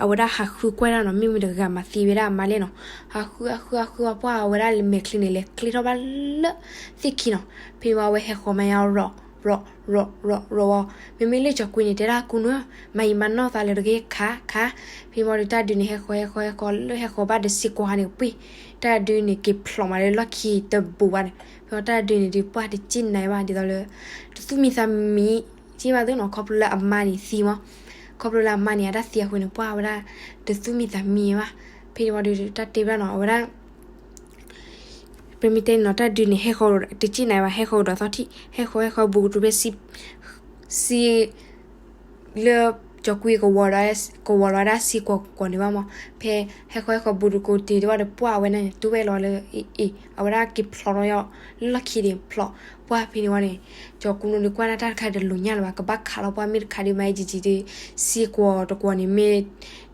အဝဲဒၣ်ဟးဃုကွၢ်ဒၣ်နီၤ, မ့ၢ်မတဂၤမၤသံဝဲဒၣ်အမါလဲၣ်နီၤ. ဟးဃုဟးဃုဟးဃုဝံၤ ပှၢ်အဝဲဒၣ်မဲာ်ချံန့ၣ် လဲၤကျ့ထီၣ်ဘၣ်လၢသ့ၣ်ခံနီၤ. ဖဲန့ၣ်ဝံၤအဝဲဟဲဃီၤမၤယါရီၤ ရီၤ ရီၤ ရီၤ ရီၤဝံၤ မ့မ့ၢ်လၢကၠီၤကွံန့ၣ် တဲဒၣ်ကူနူ မၤယံာ်မၤနီၢ်သးလၢၤတဂ့ၤ ခး ခး. ဖဲန့ၣ်ဝံၤဒီးတၢ်ဒုန့ၣ် ဟဲဃီၤ ဟဲဃီၤ ဟဲဃီၤ လၢဟဲဃီၤဘၣ်ဒီးစ့ၢ်ကီးဟါန့ၣ်ပှ့ၢ် တၢ်ဒုန့ၣ်က့ၤဖျိးမးလၢလီၢ်ခံတဘူးဘၣ်န့ၣ်. ဖဲန့ၣ်တၢ်ဒုန့ၣ်ဒုး ပှၢ်တစ့ၣ်နၤဘၣ် ဒ်သိးလၢ တသူၣ်မံသးမံ က့ၢ်ဘၣ်သ့ၣ်နီၤ, ခီဖျိလၢအမါန့ၣ်သံမး, ခီဖျိလၢအမါန့ၣ် အတၢ်သံအဃိန့ၣ် ပှၢ်အဝဲဒၣ် တသူၣ်မံသးမံဘၣ်. ဖဲန့ၣ်ဝံၤဒီး တၢ်တဲဘၣ်နီၤ အဝဲဒၣ် ပမ့ၢ်တဲန့ၣ်နီၤ တၢ်ဒုန့ၣ် ဟဲဃီၤ တစ့ၣ်နၤဘၣ် ဟဲဃီၤကဒီးသီၣ်ထံၣ် ဟဲဃီၤ ဟဲဃီၤဘူးကတုၤဖဲ စံ လၢ ကၠီၤကွံကဝီၤလီၤ ကဝီၤလီၤဝဲဒၣ်စံကွီၤကွီၤန့ၣ်ဘၣ်မး. ဖဲဟဲဃီၤဟဲဃီၤဘူးတကိးတ့ၢ်ဒံးဘၣ်ဒီး ပှၢ်အဝဲန့ၣ် တူၢ်ဝဲလီၤလၢ အ့ၣ် အဝဲဒၣ်က့ၤဖျိးထီၣ်ယီၤ လၢလီၢ်ခံန့ၣ်ဖျိး. ပှၢ်ဖဲန့ၣ်ဝံၤန့ၣ် ကၠီၤကူနူဒုးကွၢ်ဒၣ်တၢ်တခါဒီး လိာ်ညၣ်လၢၤဘၣ် ကဘၣ်ခးလီၤပှၢ် မ့ၢ်တခးဒုး မၤအံၤကံကံဒုး စံကွီၤတကွီၤန့ၣ် မ့ၢ်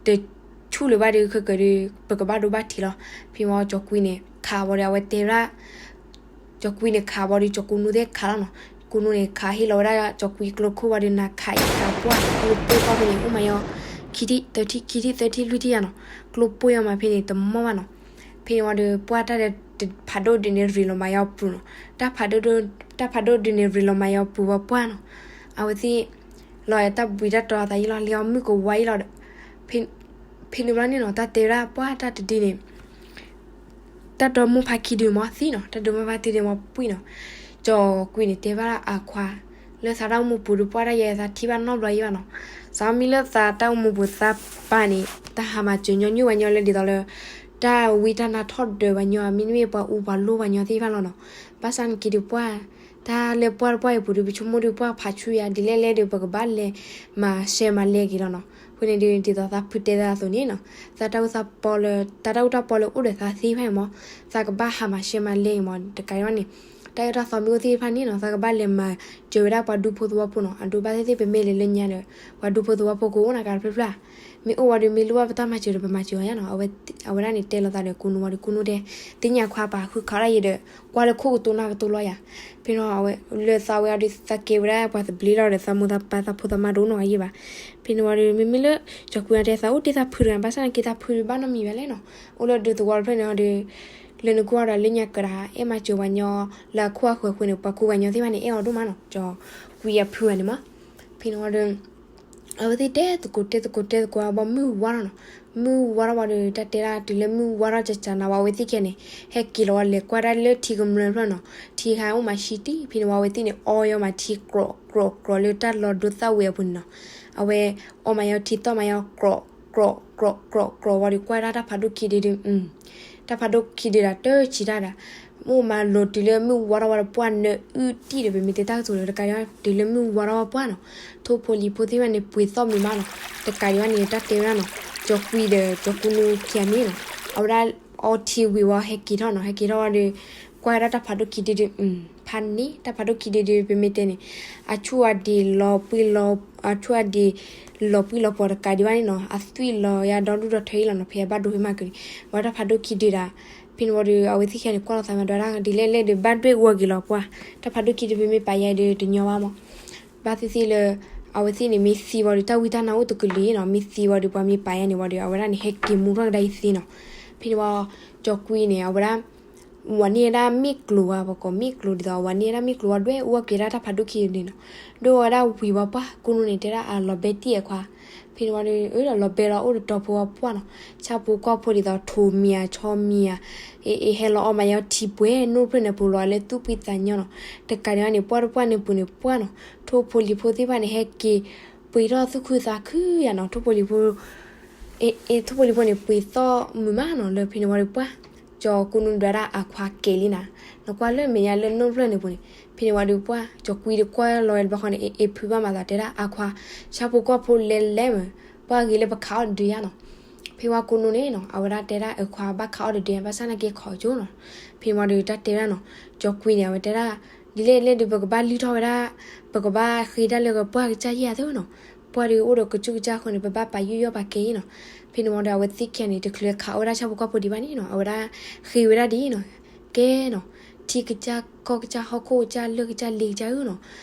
တဆူၣ်လၢၤဘၣ်ဒီး ခဲကဒုး ပကဘၣ်ဒိဘၣ်ထံးလီၤ. ဖဲန့ၣ်ဝံၤကၠီၤကွံန့ၣ် ခးဝံၤဒီး အဝဲတဲဝဲဒၣ် ကၠီၤကွံန့ၣ်ခးဝံၤဒီး ကၠီၤကူနူသ့ၣ်ခးလီၤနီၤ. ကူနူန့ၣ် ခးဟ့ၣ်လီၤဝဲဒၣ်ကၠီၤကွံကျိခိၣ်ဝံၤဒီး နၤခးအံၤ ခးပှၢ် ကျိပိၢ်ပှၢ်ဖဲန့ၣ် အိၣ်မးယီၤ ခံထံၣ်သၢထံၣ် ခံထံၣ်သၢထံၣ်လွံၢ်ထံၣ်ယါနီၤ. ကျိပိၢ်ယီၤမးဖဲန့ၣ် တမီၢ်ဘၣ်နီၤ. ဖဲန့ၣ်ဝံၤဒီး ပှၢ်တၢ်ဒီး ဖးဒိၣ်ဒုန့ၣ် ရ့လိာ်မးယီၤပူၤနီၤ. တၢ်ဖးဒိၣ်ဒု တၢ်ဖးဒိၣ်ဒုန့ၣ် ရ့လိာ်မးယီၤပူၤဝံၤပှၢ်နီၤ. အဝဲသ့ၣ် လီၤတၢ်ဘှံးတၢ်တီၤအသးယံာ်လီၤ လံအီၤမုၢ်ကဝါယံာ်လီၤဒီး ဖဲန့ၣ်ဘျီန့ၣ်နီၤ တၢ်တဲဝဲဒၣ်ပှၢ်တၢ်တဒုန့ၣ် တၢ်ဒီမိၢ်ဖးခံဒုမးသံနီၤ, တၢ်ဒီမိၢ်ဖးခံဒုမးပှံၢ်နီၤ. ကၠီၤကွံန့ၣ်တဲဘၣ်အခွါ လၢသးတၢ်အိၣ်မူပူၤဒီး ပှၢ်တၢ်ယဲသးထံၣ်ဘၣ်နီတဘျီယံာ်ဘၣ်နီၤ. သးမ့ၢ်လၢသးတၢ်အိၣ်မူပူၤသးပၢ်န့ၣ် တၢ်ဟးမၤစၢၤညီနုၢ်ဝဲညီလၢဒ်သိးလၢ တၢ်ဝံတၢ်နါထီၣ်ဒၢးဝဲညီ မ့တမ့ၢ်ပှၤအူပှၤလိၣ်ဝဲညီသ့ၣ်တဖၣ်လီၤနီၤ. ဘၣ်ဆၣ်န့ၣ်က့ၤဒီးပှၢ် တၢ်လၢပှၢ်တပှၢ်အံၤပူၤဒီး ပဆိကမိၣ်ဒီးပှၢ်ဖးဆူယၤ ဒ်လဲၣ်လဲၣ်ဒီး ပကဘၣ်လဲၤမၤရှဲမၤလဲက့ၤလီၤနီၤ. အဃိန့ၣ်ဒီး ဒ်သိးသးဖုတဲသးအသိးန့ၣ်နီၤ သးတၢ်အိၣ်သးပီလၢ တၢ်တၢ်အိၣ်တၢ်ပီလၢအိၣ်ဒီးသးသ့ၣ်တဖၣ်အံၤမး သးကဘၣ်ဟးမၤရှဲမၤလဲအံၤမး တကးဒံးဘၣ်န့ၣ် တၢ်အၢတၢ်သီမ့ၢ်အိၣ်သ့ၣ်တဖၣ်န့ၣ်နီၤ သးကဘၣ်လဲၤမၤစၢၤဝဲဒၣ်ပှၤဒူဖိသဝီဖိနီၤ. အဒိဘၣ်သ့ၣ်သ့ၣ် ပမ့ၢ်လဲၤလၢညါဒီး ပှၤဒူဖိသဝီဖိကအိၣ်နၤကးတဖျၢၣ်ဖျၢၣ်ဧါ. မ့ၢ်အိၣ်ဝံၤဒီး မ့ၢ်လိၣ်ဘၣ်ပတၢ်မၤစၢၤဒီး ပမၤစၢၤအီၤယါနီၤ. အဝဲဒၣ်န့ၣ်တဲလိာ်သးဒီးကူနူဝံၤဒီး ကူနူတဲ သ့ၣ်ညါခွါပာ်ဃုခးဒၣ်ယဲဒီး ကွၢ်လၢခိၣ်ကတိၤနၢ်ကတိၤလီၤယါ. ဖဲန့ၣ်အဝဲ လၢသးဝဲအီၤဒီး သးကဲဝဲဒၣ်ပှၤသဘျ့လီၤဒီး သးမိၢ်သးပၢ်သးဖိသးမါတအိၣ်နီတဂၤယံာ်ဘၣ်. ဖဲန့ၣ်ဝံၤဒီး မ့မ့ၢ်လၢ ကၠီၤကွံအီၤတဲသးအိၣ်တ့ၢ်သးဖုတဂၤ ဘၣ်ဆၣ်န့ၣ်က့ၤသးဖုဘၣ်နီတမံၤဘၣ်လဲၣ်နီၤ. အိၣ်လၢဒူသဝီတဖျၢၣ်န့ၣ်အီၤဒီး လၢနကွၢ်ဒီးလၢညါကဒါ အဲၣ်မၤစၢၤပှၤညီ လၢအခိၣ်အဃၢၤအဃိန့ၣ် ပှၤခိၣ်ပှၤညီသ့ၣ်တဖၣ်န့ၣ် အဲၣ်အီၤဒိၣ်မးနီၤ ကၠီၤကွံအဖုဂၤန့ၣ်မး. ဖဲန့ၣ်ဝံၤဒီး အဝဲသ့ၣ်တဲသကိးတဲသကိးတဲသကိး ဘၣ်မုၢ်ဝါထီၣ်နီၤ. မုၢ်ဝါထီၣ်ဝံၤဒီး တၢ်တဲဒၣ်တုၤလၢမုၢ်ဝါထီၣ်ကကနၤဝံၤ အဝဲသ့ၣ်ခဲန့ၣ် ဟဲက့ၤလီၤဝဲလဲၤကွၢ်ဒၣ်လၢထံကမျၢၢ်တဖျၢၣ်နီၤ. ထံဟးအိၣ်မးဆံတံၢ် ဖဲန့ၣ်ဝံၤ အဝဲသ့ၣ်န့ၣ် အီယီၤမးထံ ကြီးကြီးကြီးလၢတၢ်လီၤဒိသၣ်ဝံၤအပူၤန့ၣ်နီၤ. အဝဲအီမးယီၤထံသီၣ်မးယီၤ ကြီးကြီးကြီးကြီးဝံၤဒီး ကွၢ်ဒၣ်တၢ်ဖးဒိၣ်ခံဒုဒု တၢ်ဖးဒိၣ်ခံဒုဒၣ် တၢ်ဆံးတၢ်ဒၣ် မ့ၢ်မၤလိၤတုၤလၢမုၢ်ဝါထီၣ်ဝံၤဒီးပှၢ်နၢၤအုၣ်တံၢ်ဒီး ပမ့ၢ်တဲတၢ်ကတိၤလၢတကးဒံးဘၣ် တုၤလၢမုၢ်ဝါထီၣ်ဝံၤပှၢ်နီၤ ထိၣ်ဖိလံၤဖိသ့ၣ်တဖၣ်န့ၣ် ပှ့ၤသီၣ်မံၤမးနီၤ. တကးဒံးဘၣ်န့ၣ် တၢ်တဲဝဲဒၣ်နီၤ ကၠီၤကွံဒီး ကၠီၤကူနူခံဂၤန့ၣ်နီၤ အဝဲဒၣ်အီထံဝံၤဝံၤ ဟဲက့ၤထီၣ်နီၤ ဟဲက့ၤထီၣ်ဝံၤဒီး ကွၢ်ဒၣ်တၢ်ဖးဒိၣ်ခံဒုဒု ဖးန့ၢ် တၢ်ဖးဒိၣ်ခံဒုဒု ပမ့ၢ်တဲန့ၣ် အဆူၣ်အဒံးလီၤပှံၤလီၤ အဆူၣ်အဒံးလီၤပှံၤလီၤပှီၤတကးဒံးဘၣ်န့ၣ်နီၤ အသွံၣ်လီၤယါဒီဒူၣ်ဒီထၢအံၤလီၤနီၤ ဖဲအဘၣ်ဒိဖဲမၤကၢၤန့ၣ် ဝဲတၢ်ဖးဒိၣ်ခံဒုဒၣ် ဖဲန့ၣ်ဝံၤဒီး အဝဲသ့ၣ်ခံဂၤန့ၣ် ကွၢ်လီၤသးမးဒီးဝဲဒၣ် ဒ်လဲၣ်လဲၣ်ဒီး ဘၣ်ဒွဲၣ်အူအက့ၤလီၤပှၢ်, တၢ်ဖးဒိၣ်ခံတဖုမ့ၢ်ပာ်ယဲဒီးတညီဘၣ်မး, ဘၣ်သ့ၣ်သ့ၣ်လၢ အဝဲသ့ၣ်န့ၣ်မ့ၢ်သံဝံၤဒီး တၢ်ဝံတၢ်နါအိၣ်တကလုာ်နီၤ, မ့ၢ်သံဝံၤဒီး ပှၤမ့ၢ်ပာ်ယဲန့ၣ်ဝံၤဒီး အဝဲဒၣ်န့ၣ် ဟဲက့ၤမူထီၣ်ကဒါအံၤသ့နီၤ. ဖဲန့ၣ်ဝံၤ ကၠီၤကွံန့ၣ် အဝဲဒၣ် ဝၤန့ၢ်ဝဲဒၣ်မ့ၣ်ကျိၤဝဲ ပကိးမ့ၣ်ကျိၤဒ်သိး ဝၤန့ၢ်ဝဲဒၣ်မ့ၣ်ကျိၤဝဲ ဒွဲၣ်အူအက့ၤဒၣ်တၢ်ဖးဒိၣ်ခံန့ၣ်နီၤ, ဒွဲၣ်ဝဲဒၣ်ဝံၤဝံၤပှၢ် ကိးနူန့ၣ် တဲဒၣ်အလီၤဘဲတံၢ်အခွါ, ဖဲန့ၣ်ဝံၤဒီး အၢ ဒီးလီၤဘဲလီၤ အိၣ်ဒီးတီဖိဝဲပှၢ်နီၤ, ဆၣ်ဖိကီၢ်ဖိဒ်သိး ထိးမံၤဧါ ဆီမံၤဧါ, အ့ အ့ ဟဲလီၤအီၣ်မးယဲထံပှဲၤ နိၣ်ဖျၢၣ်န့ၣ်ပူၤလီၤလၢသူၣ်ဖှံသးညီနီၤ, တကးဒံးဘၣ်န့ၣ် ပှၢ်တပှၢ်န့ၣ်ပူၤန့ၣ်ပှၢ်နီၤ, ထိၣ်ဖိလံၤဖိသ့ၣ်တဖၣ်န့ၣ် ဟဲက့ၤ ပှ့ၤထီၣ်သူၣ်ခုသးခုယါနီၤ, ထိၣ်ဖိလံၤဖိ အ့ အ့ ထိၣ်ဖိလံၤဖိန့ၣ် ပှ့ၤသီၣ်မုာ်မးနီၤ, လၢဖဲန့ၣ်ဝံၤဒီးပှၢ် ကၠီၤကိးနူဒွဲဒၣ်အခွါကဲၤလံနၤ, နကွၢ်လၢမဲာ်ညါလၢနိၣ်ဖျၢၣ်န့ၣ်ပူၤန့ၣ်, ဖဲန့ၣ်ဝံၤဒီးပှၢ် ကၠီၤကွံဒီးကွၢ်လီၤဝဲတဘျီဃီန့ၣ် အ့ အ့ ဖုဘၣ်မၤသးတဲဒၣ်အခွါ, ဆၣ်ဖိကီၢ်ဖိလဲၤလဲၤမး, ပှၢ်ဂ့ၤလၢပခးအီၣ်တဒုယါနီၤ, ဖဲဝံၤကိးနူန့ၣ်နီၤ အဝဲဒၣ်တဲဒၣ်အခွါဘၣ်ခးအီၣ်တဒုယါ ဘၣ်ဆၣ်နာ်က့ခီကၠိနီၤ, ဖဲန့ၣ်ဝံၤဒီးတၢ်တဲဝဲဒၣ်နီၤ, ကၠီၤကွံန့ၣ် အဝဲတဲဒၣ် ဒ်လဲၣ်လဲၣ်ဒီး ပကဘၣ်လုၢ်ထီၣ်ဝဲဒၣ်, ပကဘၣ်ဃ့ဒၣ်လၢပှၢ်ကစၢ်ယဲၢ်သ့နီၤ, ပှၢ်ဒီးအိၣ်ဒီးကစူၢ်ကစၢ်အဃိန့ၣ် ပဘၣ်ပာ်ယူးယီၣ်ပာ်ကဲအံၤနီၤ, ဖဲန့ၣ်ဝံၤဒီး အဝဲသ့ၣ်ခံဂၤန့ၣ် တချုးခးအီၣ်ဝဲဒၣ်ဆၣ်ဖိကီၢ်ဖိဒံးဘၣ်န့ၣ်နီၤ အဝဲဒၣ်ဃ့ဝဲဒၣ်ဒ်အံၤနီၤ, ကဲနီၤ, ထံကစၢ်ကီၢ်ကစၢ် ဟီၣ်ခိၣ်ကစၢ်လၢကစၢ်လ့ကစၢ်ဧၢနီၤ,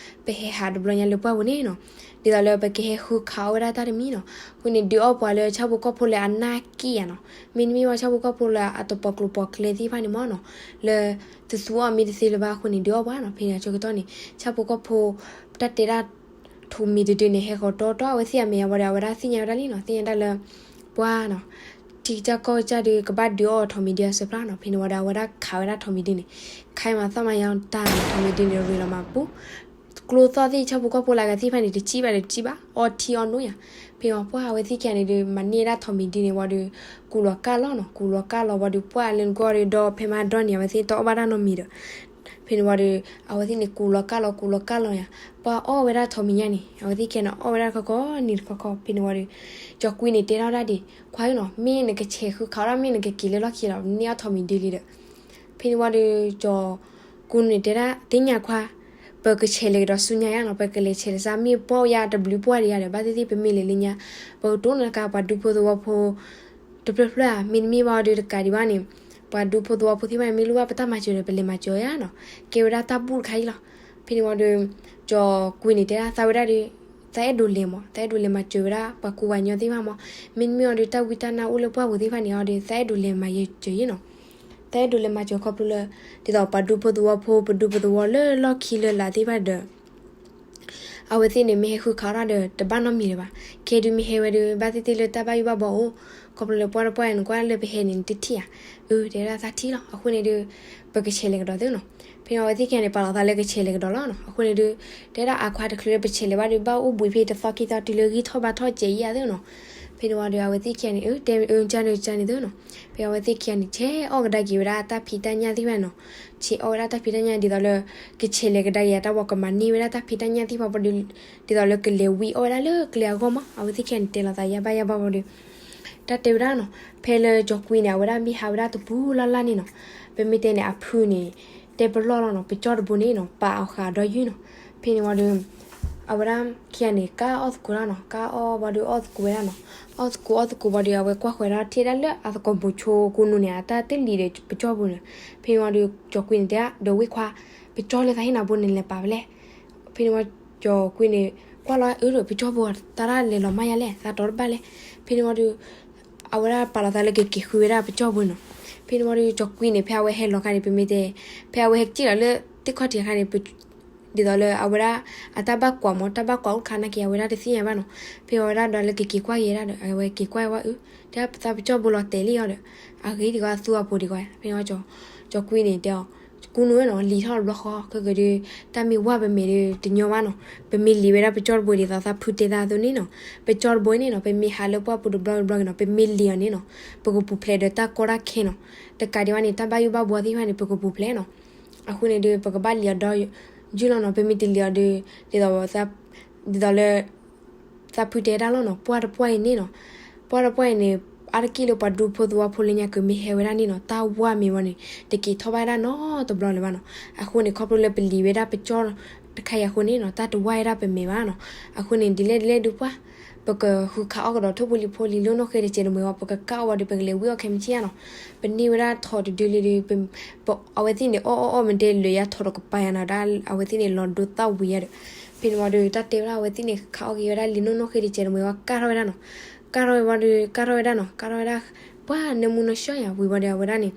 ပဟဲဟးတဘျီညါလၢပှၢ်ပူၤန့ၣ်နီၤ, ဒ်သိးလၢပကဟဲဃုခးအီၣ်ဝဲဒၣ်တၢ်တမံၤနီၤ, အဃိန့ၣ် ဒုးအီၣ်ပှၤလၢဆၣ်ဖိကီၢ်ဖိလၢအနၢ်က့ၣ်ယါနီၤ, မ့တမ့ၢ်ဝဲဆၣ်ဖိကီၢ်ဖိလၢအတပီၤကျိၤပီၤကျဲသ့ၣ်တဖၣ်န့ၣ်မးနီၤ, လၢ တသူအီၤမ့ၢ်တသ့လၢၤဘၣ်အဃိန့ၣ် ဒုးအီၣ်ပှၤနီၤ, ဖဲန့ၣ်အဆၢကတီၢ်န့ၣ် ဆၣ်ဖိကီၢ်ဖိ တၢ်တဲဒၣ် ထိးမံၤတဒုန့ၣ် ဟဲဃီၤတီတီအဝဲသ့ၣ်အမဲာ်ညါဝံၤဒီး အဝဲဒၣ်သ့ၣ်ညါဝဲဒၣ်လံနီၤ, သ့ၣ်ညါဒၣ်လၢ ပှၢ်နီၤ, ထံကစၢ်ကီၢ်ကစၢ်ဒီး ကဘၣ်ဒုးအီၣ်ထိးမံၤဒုအဆၢဖျါနီၤ, ဖဲန့ၣ်ဝံၤဒီး အဝဲဒၣ်ခးဝဲဒၣ်ထိးမံၤဒုန့ၣ်, ခးမၤသီၣ်မၤယါတၢ်န့ၣ် ထိးမံၤဒုန့ၣ်ရ့လီၤမၤပူၤ ကျိသီၣ်သ့ၣ် ဆၣ်ဖိကီၢ်ဖိလၢအဂၤသ့ၣ်တဖၣ်န့ၣ် တစံၣ်ဘၣ်ဒီးတစံၣ်ဘၣ် အီထံအီနိယါ, ဖဲန့ၣ်ဝံၤပှၢ်အဝဲသ့ၣ်ခံဂၤန့ၣ်ဒီး မၤန့ၢ်ဝဲဒၣ်ထိးမံၤဒုန့ၣ်ဝံၤဒီး ကူးလီၤကၢ်လီၤနီၤ, ကူးလီၤကၢ်လီၤဝံၤဒီး ပှၢ်လၢနကွၢ်ဒီး ဖဲမၤဒီန့ၣ် အဝဲသ့ၣ်တအီၣ်ဘၣ်တၢ်နီတမံၤဒီး ဖဲန့ၣ်ဝံၤဒီး အဝဲသ့ၣ်န့ၣ် ကူးလီၤကၢ်လီၤ ကူးလီၤကၢ်လီၤယါ, ပှၢ်အီၣ်ဝဲဒၣ်ထိးမံၤညါန့ၣ် အဝဲသ့ၣ်ခံဂၤန့ၣ် အီၣ်ဝဲဒၣ်တခီခီ နံၤတခီခီ ဖဲန့ၣ်ဝံၤဒီး ကၠီၤကွံန့ၣ်တဲထီၣ်ဒၣ်ဒံး ခွါဧၢနီၤ, မ့ၢ်နကဆဲးဃုခးအီၣ်ဒၣ် မ့ၢ်နကက့ၤလၢလီၢ်ခံလီၤ, နန့ၢ်အီၣ်ထိးမံၤဒုလံဒီး ဖဲန့ၣ်ဝံၤဒီး ကၠီၤကွံန့ၣ်တဲဒၣ် သ့ၣ်ညါခွါ, ပကဆဲးလဲၤကဒီးဆူညါယါနီၤ, ပကလဲၤဆဲးလဲၤစၢ် မ့ၢ်ပှၢ်ယါတဘျုးပှၢ်ဒီးယါဒီး ဘၣ်သ့ၣ်သ့ၣ်ပမ့ၢ်လဲၤလၢညါ ပကတိၢ်နီၣ်ကါပှၤဒူဖိသဝီဖိ တဖျၢၣ်ဖျၢၣ်ဧါ, မ့တမ့ၢ်ဘၣ်ဒီးတကးဒံးဘၣ်န့ၣ် ပှၤဒူဖိသဝီဖိသ့ၣ်တဖၣ်န့ၣ် မ့ၢ်လိၣ်ဘၣ်ပတၢ်မၤစၢၤဒီး ပလဲၤမၤစၢၤယါနီၤ, ကဲဝဲဒၣ်တၢ်ဘူၣ်တခါအံၤလီၤ. ဖဲန့ၣ်ဝံၤဒီး ကၠီၤကွံန့ၣ်တဲဒၣ်သးဝဲဒၣ်ဒီး သးအဲၣ်ဒိးလဲၤမး, သးအဲၣ်ဒိးလဲၤမၤစၢၤဝဲဒၣ် ပှၤကူပှၤညီသ့ၣ်တဖၣ်မး, မ့တမ့ၢ်အီၤဒီး တၢ်ဝံတၢ်နါအိၣ်လၢပှၢ်ပူၤသ့ၣ်တဖၣ်န့ၣ်အီၤဒီး သးအဲၣ်ဒိးလဲၤမၤစၢၤယါနီၤ, သးအဲၣ်ဒိးလဲၤမၤစၢၤခီဖျိလၢ ဒ်သိးပှၤဒူဖိသဝီဖိ ပဒူဖိသဝီလၢလီၢ်ခံလၢလာ်သ့ၣ်တဖၣ်ဒီး အဝဲသ့ၣ်န့ၣ် မ့ၢ်ဟဲဃုခးအီၣ်တၢ်ဒီး တဘၣ်နီတမံၤလၢၤဘၣ်. ခဲဒုးမ့ၢ်ဟဲဝဲဒီး ဘၣ်သ့ၣ်သ့ၣ်လၢတၢ်ဘၣ်ယိၣ်ဘၣ်ဘှီအိၣ်, ခီဖျိလၢပှၢ်တပှၢ်အံၤ နကွၢ်လၢပဟဲန့ၣ် နတထံၣ်ဧါ. အၢ တဲဒၣ်သးထံၣ်လီၤ. အဃိန့ၣ်ဒီး ပကဆဲးလဲၤကဒီးသ့နီၤ. ဖဲန့ၣ်ဝံၤသ့ၣ်ခံဂၤန့ၣ် ပာ်လီၤသးလၢကဆဲးလဲၤကဒီးလီၤနီၤ. အဃိန့ၣ်ဒီး တဲဒၣ်အခွါတချုးလၢပဆဲးလဲၤဘၣ်ဒီး ဘၣ်အိၣ်ဘှံးဖဲတသီခံသီ တုၤလၢဂံၢ်ထီၣ်ဘါထီၣ်စဲးအံၤဧါသ့နီၤ. ဖဲန့ၣ်ဝံၤဒီး အဝဲသ့ၣ်ခံဂၤန့ၣ် အၢ တဲအၢကၢန့ၣ်ကၢန့ၣ်သ့နီၤ. ဖဲအဝဲသ့ၣ်ခံဂၤန့ၣ် ဆဲးအီၣ်ကဒါက့ၤဝဲဒၣ်တၢ်ဖံးတၢ်ညၣ်သ့ၣ်တဖၣ်နီၤ. ဆဲးအီၣ်ဝဲဒၣ်တၢ်ဖံးတၢ်ညၣ်ဒ်သိးလၢ ကဆဲးလဲၤကဒါက့ၤတၢ်ဝံၤ ကမၤန့ၢ်ဝဲဒၣ်တၢ်ဖံးတၢ်ညၣ်သ့ၣ်တဖၣ်ဘၣ်ဒီး ဒ်သိးလၢကလဲၤဝံအီၣ်ဝဲဒၣ်လၢကျဲအဂီၢ်မး. အဝဲသ့ၣ်ခံဂၤန့ၣ် တဲလီၤသးယါဘၣ်ယါဘၣ်ဘၣ်ဒီး တၢ်တဲဝဲဒၣ်နီၤ. ဖဲလၢကၠီၤကွံန့ၣ် အဝဲဒၣ်မ့ၢ်ဟးဝဲဒၣ်တပူၤလၢ်လၢ်န့ၣ်နီၤ. ပမ့ၢ်တဲန့ၣ် အဖုန့ၣ် တဲပလီၢ်လီၤနီၤ. ပကၠီတဘိန့ၣ်နီၤ ပာ်အီၤဃာ်ဒီးယုၢ်နီၤ. ဖဲန့ၣ်ဝံၤဒီး အဝဲဒၣ်ခံဂၤန့ၣ် ကၢ်အီၣ်သကိးတၢ်နီၤ. ကၢ်အီၣ်ဝံၤဒီးအီၣ်သကိးဝဲဒၣ်နီၤ. အီၣ်သကိးအီၣ်သကိးဝံၤဒီး အဝဲကွၢ်ဃီၤဒၣ်ထံၣ်ဒၣ်လၢအသကိးပိာ်ဆိကိးနူာ်န့ၣ် အတၢ်တလံၤဒီးပကၠီပူၤန့ၣ်. ဖဲန့ၣ်ဝံၤဒီး ကၠီၤကွံန့ၣ်တဲဒၣ် ဒီးဝ့ၢ်ခွါ ပကၠီလၢသးဟ့ၣ်နၤဘိန့ၣ်လဲၤပာ်ဖဲလဲၣ်. ဖဲန့ၣ်ဝံၤ ကၠီၤကွံန့ၣ် ကွၢ်လီၤအၢဒီး ပကၠီဘိ တၢ်ဒၣ်လဲၤလီၤမၢ်ယါလဲၣ် သးတီတဘၣ်လဲၣ်. ဖဲန့ၣ်ဝံၤဒီး အဝဲဒၣ်ပာ်လီၤသးလၢကက့ၤဃုဝဲဒၣ်ပကၠီဘိနီၤ. ဖဲန့ၣ်ဝံၤဒီး ကၠီၤကွံန့ၣ် ဖဲအဝဲဟဲလီၤခါန့ၣ် ပမ့ၢ်တဲ ဖဲအဝဲဟဲက့ၣ်လီၤလၢသ့ၣ်ခီၣ်ထံးအခါန့ၣ် ဒ်သိးလၢအဝဲဒၣ် အတၢ်ဘၣ်ကွၢ်မး တၢ်ဘၣ်ကွၢ်အိၣ်တခါနာ်က့ အဝဲဒၣ်တသ့ၣ်ညါဘၣ်နီၤ. ဖဲအဝဲဒၣ်ဒီးလၢကက့ၤကွၢ်က့ၤဒၣ်ဒီး အဝဲက့ၤကွၢ်ဝဲအု တဲသးပကၠီဘိလီၤတဲာ်လံအီၤဒီး အဂ့ၤဒံးကီးအသူအပူၤဒံးကီး. ဖဲန့ၣ်ဝံၤ ကၠီၤကွံန့ၣ်တဲအီၤ ကူနူာ်နီၤ လံၤထီၣ်တဘျီဃီ ခဲကဒီး တၢ်မ့ၢ်ဝဲပမဲာ်ဒီးတညီဘၣ်နီၤ. ပမ့ၢ်လံၤဝဲဒၣ်ပကၠီတဘိဒ်သိးသးဖုတဲသးအသိးန့ၣ်နီၤ ပကၠီတဘိန့ၣ်နီၤ ပမ့ၢ်ဟးလၢပှၢ်ပူၤတဘျီတဘျီက့ၤနီၤ ပမ့ၢ်လံၤအီၤန့ၣ်နီၤ ပကပူၤဖျဲးဒီးတၢ်ကီတၢ်ခဲနီၤ. တကးဒံးဘၣ်န့ၣ် တၢ်ဘၣ်ယိၣ်ဘၣ်ဘှီသ့ၣ်တဖၣ်န့ၣ် ပကပူၤဖျဲးနီၤ. အဃိန့ၣ်ဒီး ပကဘၣ်လံၤအီၤဒီးယုၢ်လီၤနီၤ. ပမ့ၢ်တလံၤအီၤဒီး ဒ်သိး ဒ်သိးလၢ သးဖုတဲဒၣ်လီၤနီၤ ပှၢ်တပှၢ်အံၤန့ၣ်နီၤ ပှၢ်တပှၢ်အံၤန့ၣ် အါတက့ၢ်လၢပှၤဒူဖိသဝီဖိလၢညါကမ့ၢ်ဟဲဝဲဒၣ်န့ၣ်နီၤ တၢ်ဝါမ့ၢ်ဝဲန့ၣ် တက့ၤထီၣ်ဘၣ်ဝဲဒၣ်နီတဘျီလၢၤဘၣ်နီၤ. အဃိန့ၣ် ခီဖျိလၢပလံၤဝဲဒၣ်ပကၠီတခါအံၤအဃိန့ၣ်နီၤ တၢ်တဝါဝဲဒၣ်ပမဲာ်ဘၣ်နီၤ. အဃိန့ၣ် ဒ်လဲၣ်ဒ်လဲၣ်ဒုးပှၢ် ပကဃုခးအီၣ်ကဒီးထိၣ်ဖိလံၤဖိလံၤလိၣ်နီၣ်ဃ့တစဲးတမှဲၤဝံၤ ပကကၢ်အီၣ်ဝံၤဒီး ပကလဲၤဝံအီၣ်ခဲမုၢ်ဆ့ၣ်ဧါနီၤ. ပန့ၢ်ဝဲဒၣ်ထိးတဒုလံဒီး ပ ပ အဝဲသ့ၣ်န့ၣ် အီၣ်အီၣ်အီၣ်မ့ၢ်တဲ လၢာ်ယါထိးဒီးကပၤယါနီၤ, ဒၣ်အဝဲသ့ၣ်န့ၣ် လီၤဒိသၣ်ဝံၤယါဒီး ဖဲန့ၣ်ဝံၤဒီး တၢ်တဲဝဲဒၣ် အဝဲသ့ၣ်န့ၣ် ဃုခးအီၣ်က့ၤဝဲဒၣ်လံာ်လိၣ်နီၣ်ဃ့တစဲးတမှဲၤဝံၤ ကၢ်ထီၣ်ဝဲဒၣ်နီၤ. ကၢ်ထီၣ်ဝဲဝံၤဒီး ကၢ်ထီၣ်ဝဲဒၣ်နီၤ, ကၢ်ထီၣ်ဝဲဒၣ် ပှၢ်နၢမူနီၢ်ဆှီယါဝံၤဝံၤဒီး အဝဲဒၣ်န့ၣ်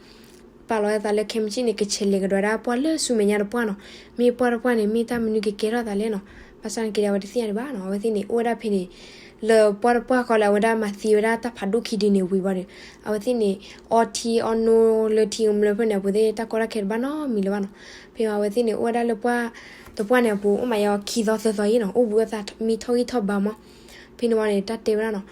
ပာ်လီၤအသးလၢ ခဲမုၢ်ဆ့ၣ်န့ၣ် ကဆဲးလဲၤကဒီးဝဲဒၣ်ပှၢ်လၢဆူမဲာ်ညါတပှၢ်နီၤ. မ့ၢ်ပှၢ်တပှၢ်န့ၣ် မ့ၢ်တၢ်မနုၤကကဲထီၣ်သးလဲၣ်နီၤ. ဘၣ်ဆၣ်န့ၣ်က့ဒီး အဝဲတသ့ၣ်ညါဒံးဘၣ်နီၤ. အဝဲသ့ၣ်န့ၣ် အိၣ်ဝဲဒၣ်ဖဲန့ၣ် လၢပှၢ်တပှၢ်ဃီလၢအဝဲဒၣ်မၤသံဝဲဒၣ်တၢ်ဖးဒိၣ်ခံဒုန့ၣ်ဝံၤဝံၤဒီး အဝဲသ့ၣ်န့ၣ် အီထံအီနိလၢထံကမျၢၢ်ဖဲန့ၣ် အပူၤသ့ၣ် တၢ်ကီတၢ်ခဲတဘၣ်နီတမံၤလၢၤဘၣ်နီၤ. ဖဲအဝဲသ့ၣ်န့ၣ် အိၣ်ဝဲဒၣ်လၢပှၢ်တပှၢ်န့ၣ်အပူၤ အိၣ်မးယါခံသီသၢသီအံၤနီၤ, အိၣ်ဘှံးအသးမံထီၣ်ဂံၢ်ထီၣ်ဘါမး. ဖဲန့ၣ်ဝံၤန့ၣ် တၢ်တဲဝဲဒၣ်နီၤ.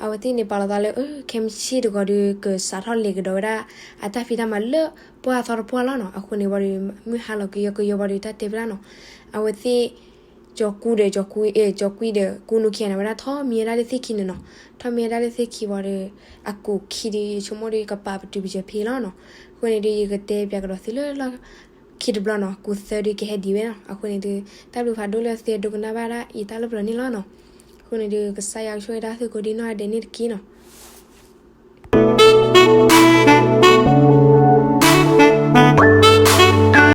အဝဲသ့ၣ်န့ၣ် ပာ်လီၤသးလၢ ခဲမုၢ်ဆ့ၣ်တဂီၤဒီး ကစးထီၣ်လဲၤကဒီးဝဲဒၣ် အတၢ်ဖံးတၢ်မၤလၢပှၢ်သီတပှၢ်လီၤနီၤ. အဃိန့ၣ်ဝံၤဒီး မုၢ်ဟါလီၤကယီကယီဝံၤဒီး တၢ်တဲဝဲဒၣ်နီၤ. အဝဲသ့ၣ် ကၠီၤကူဒီး ကၠီၤကူ အဲ ကၠီၤကွံဒီး ကူနူခံဂၤန့ၣ် အဝဲဒၣ်ထီၣ်မံဝဲဒၣ်လၢသ့ၣ်ခံန့ၣ်နီၤ. ထီၣ်မံဝဲဒၣ်လၢသ့ၣ်ခံဝံၤဒီး အကူာ်ခံဒီး ယဆိကမိၣ်ဒီး ယကပာ်ပတုာ်ပယီၤဖဲလီၤနီၤ. အဃိန့ၣ်ဒီး ယကတဲပၠးကဒီးသုလၢလီၢ်ခံတဘျီနီၤ, ကူာ်သၢဒုကဟဲဒံးဝဲနီၤ. အဃိန့ၣ်ဒီး တၢ်ဘျုးဖးဒိၣ်လၢသုဒိကနၣ်ဘၣ်ဒၣ်အံၤတၢ်လၢပျၢၤန့ၣ်လီၤနီၤ. အဃိန့ၣ်ဒီး ကစၢ်ယွၤကဆိၣ်ဂ့ၤဒၣ်သုကိးဒံနီၢ်ဂၤဒဲးန့ၣ်တက့ၢ်နီၤ.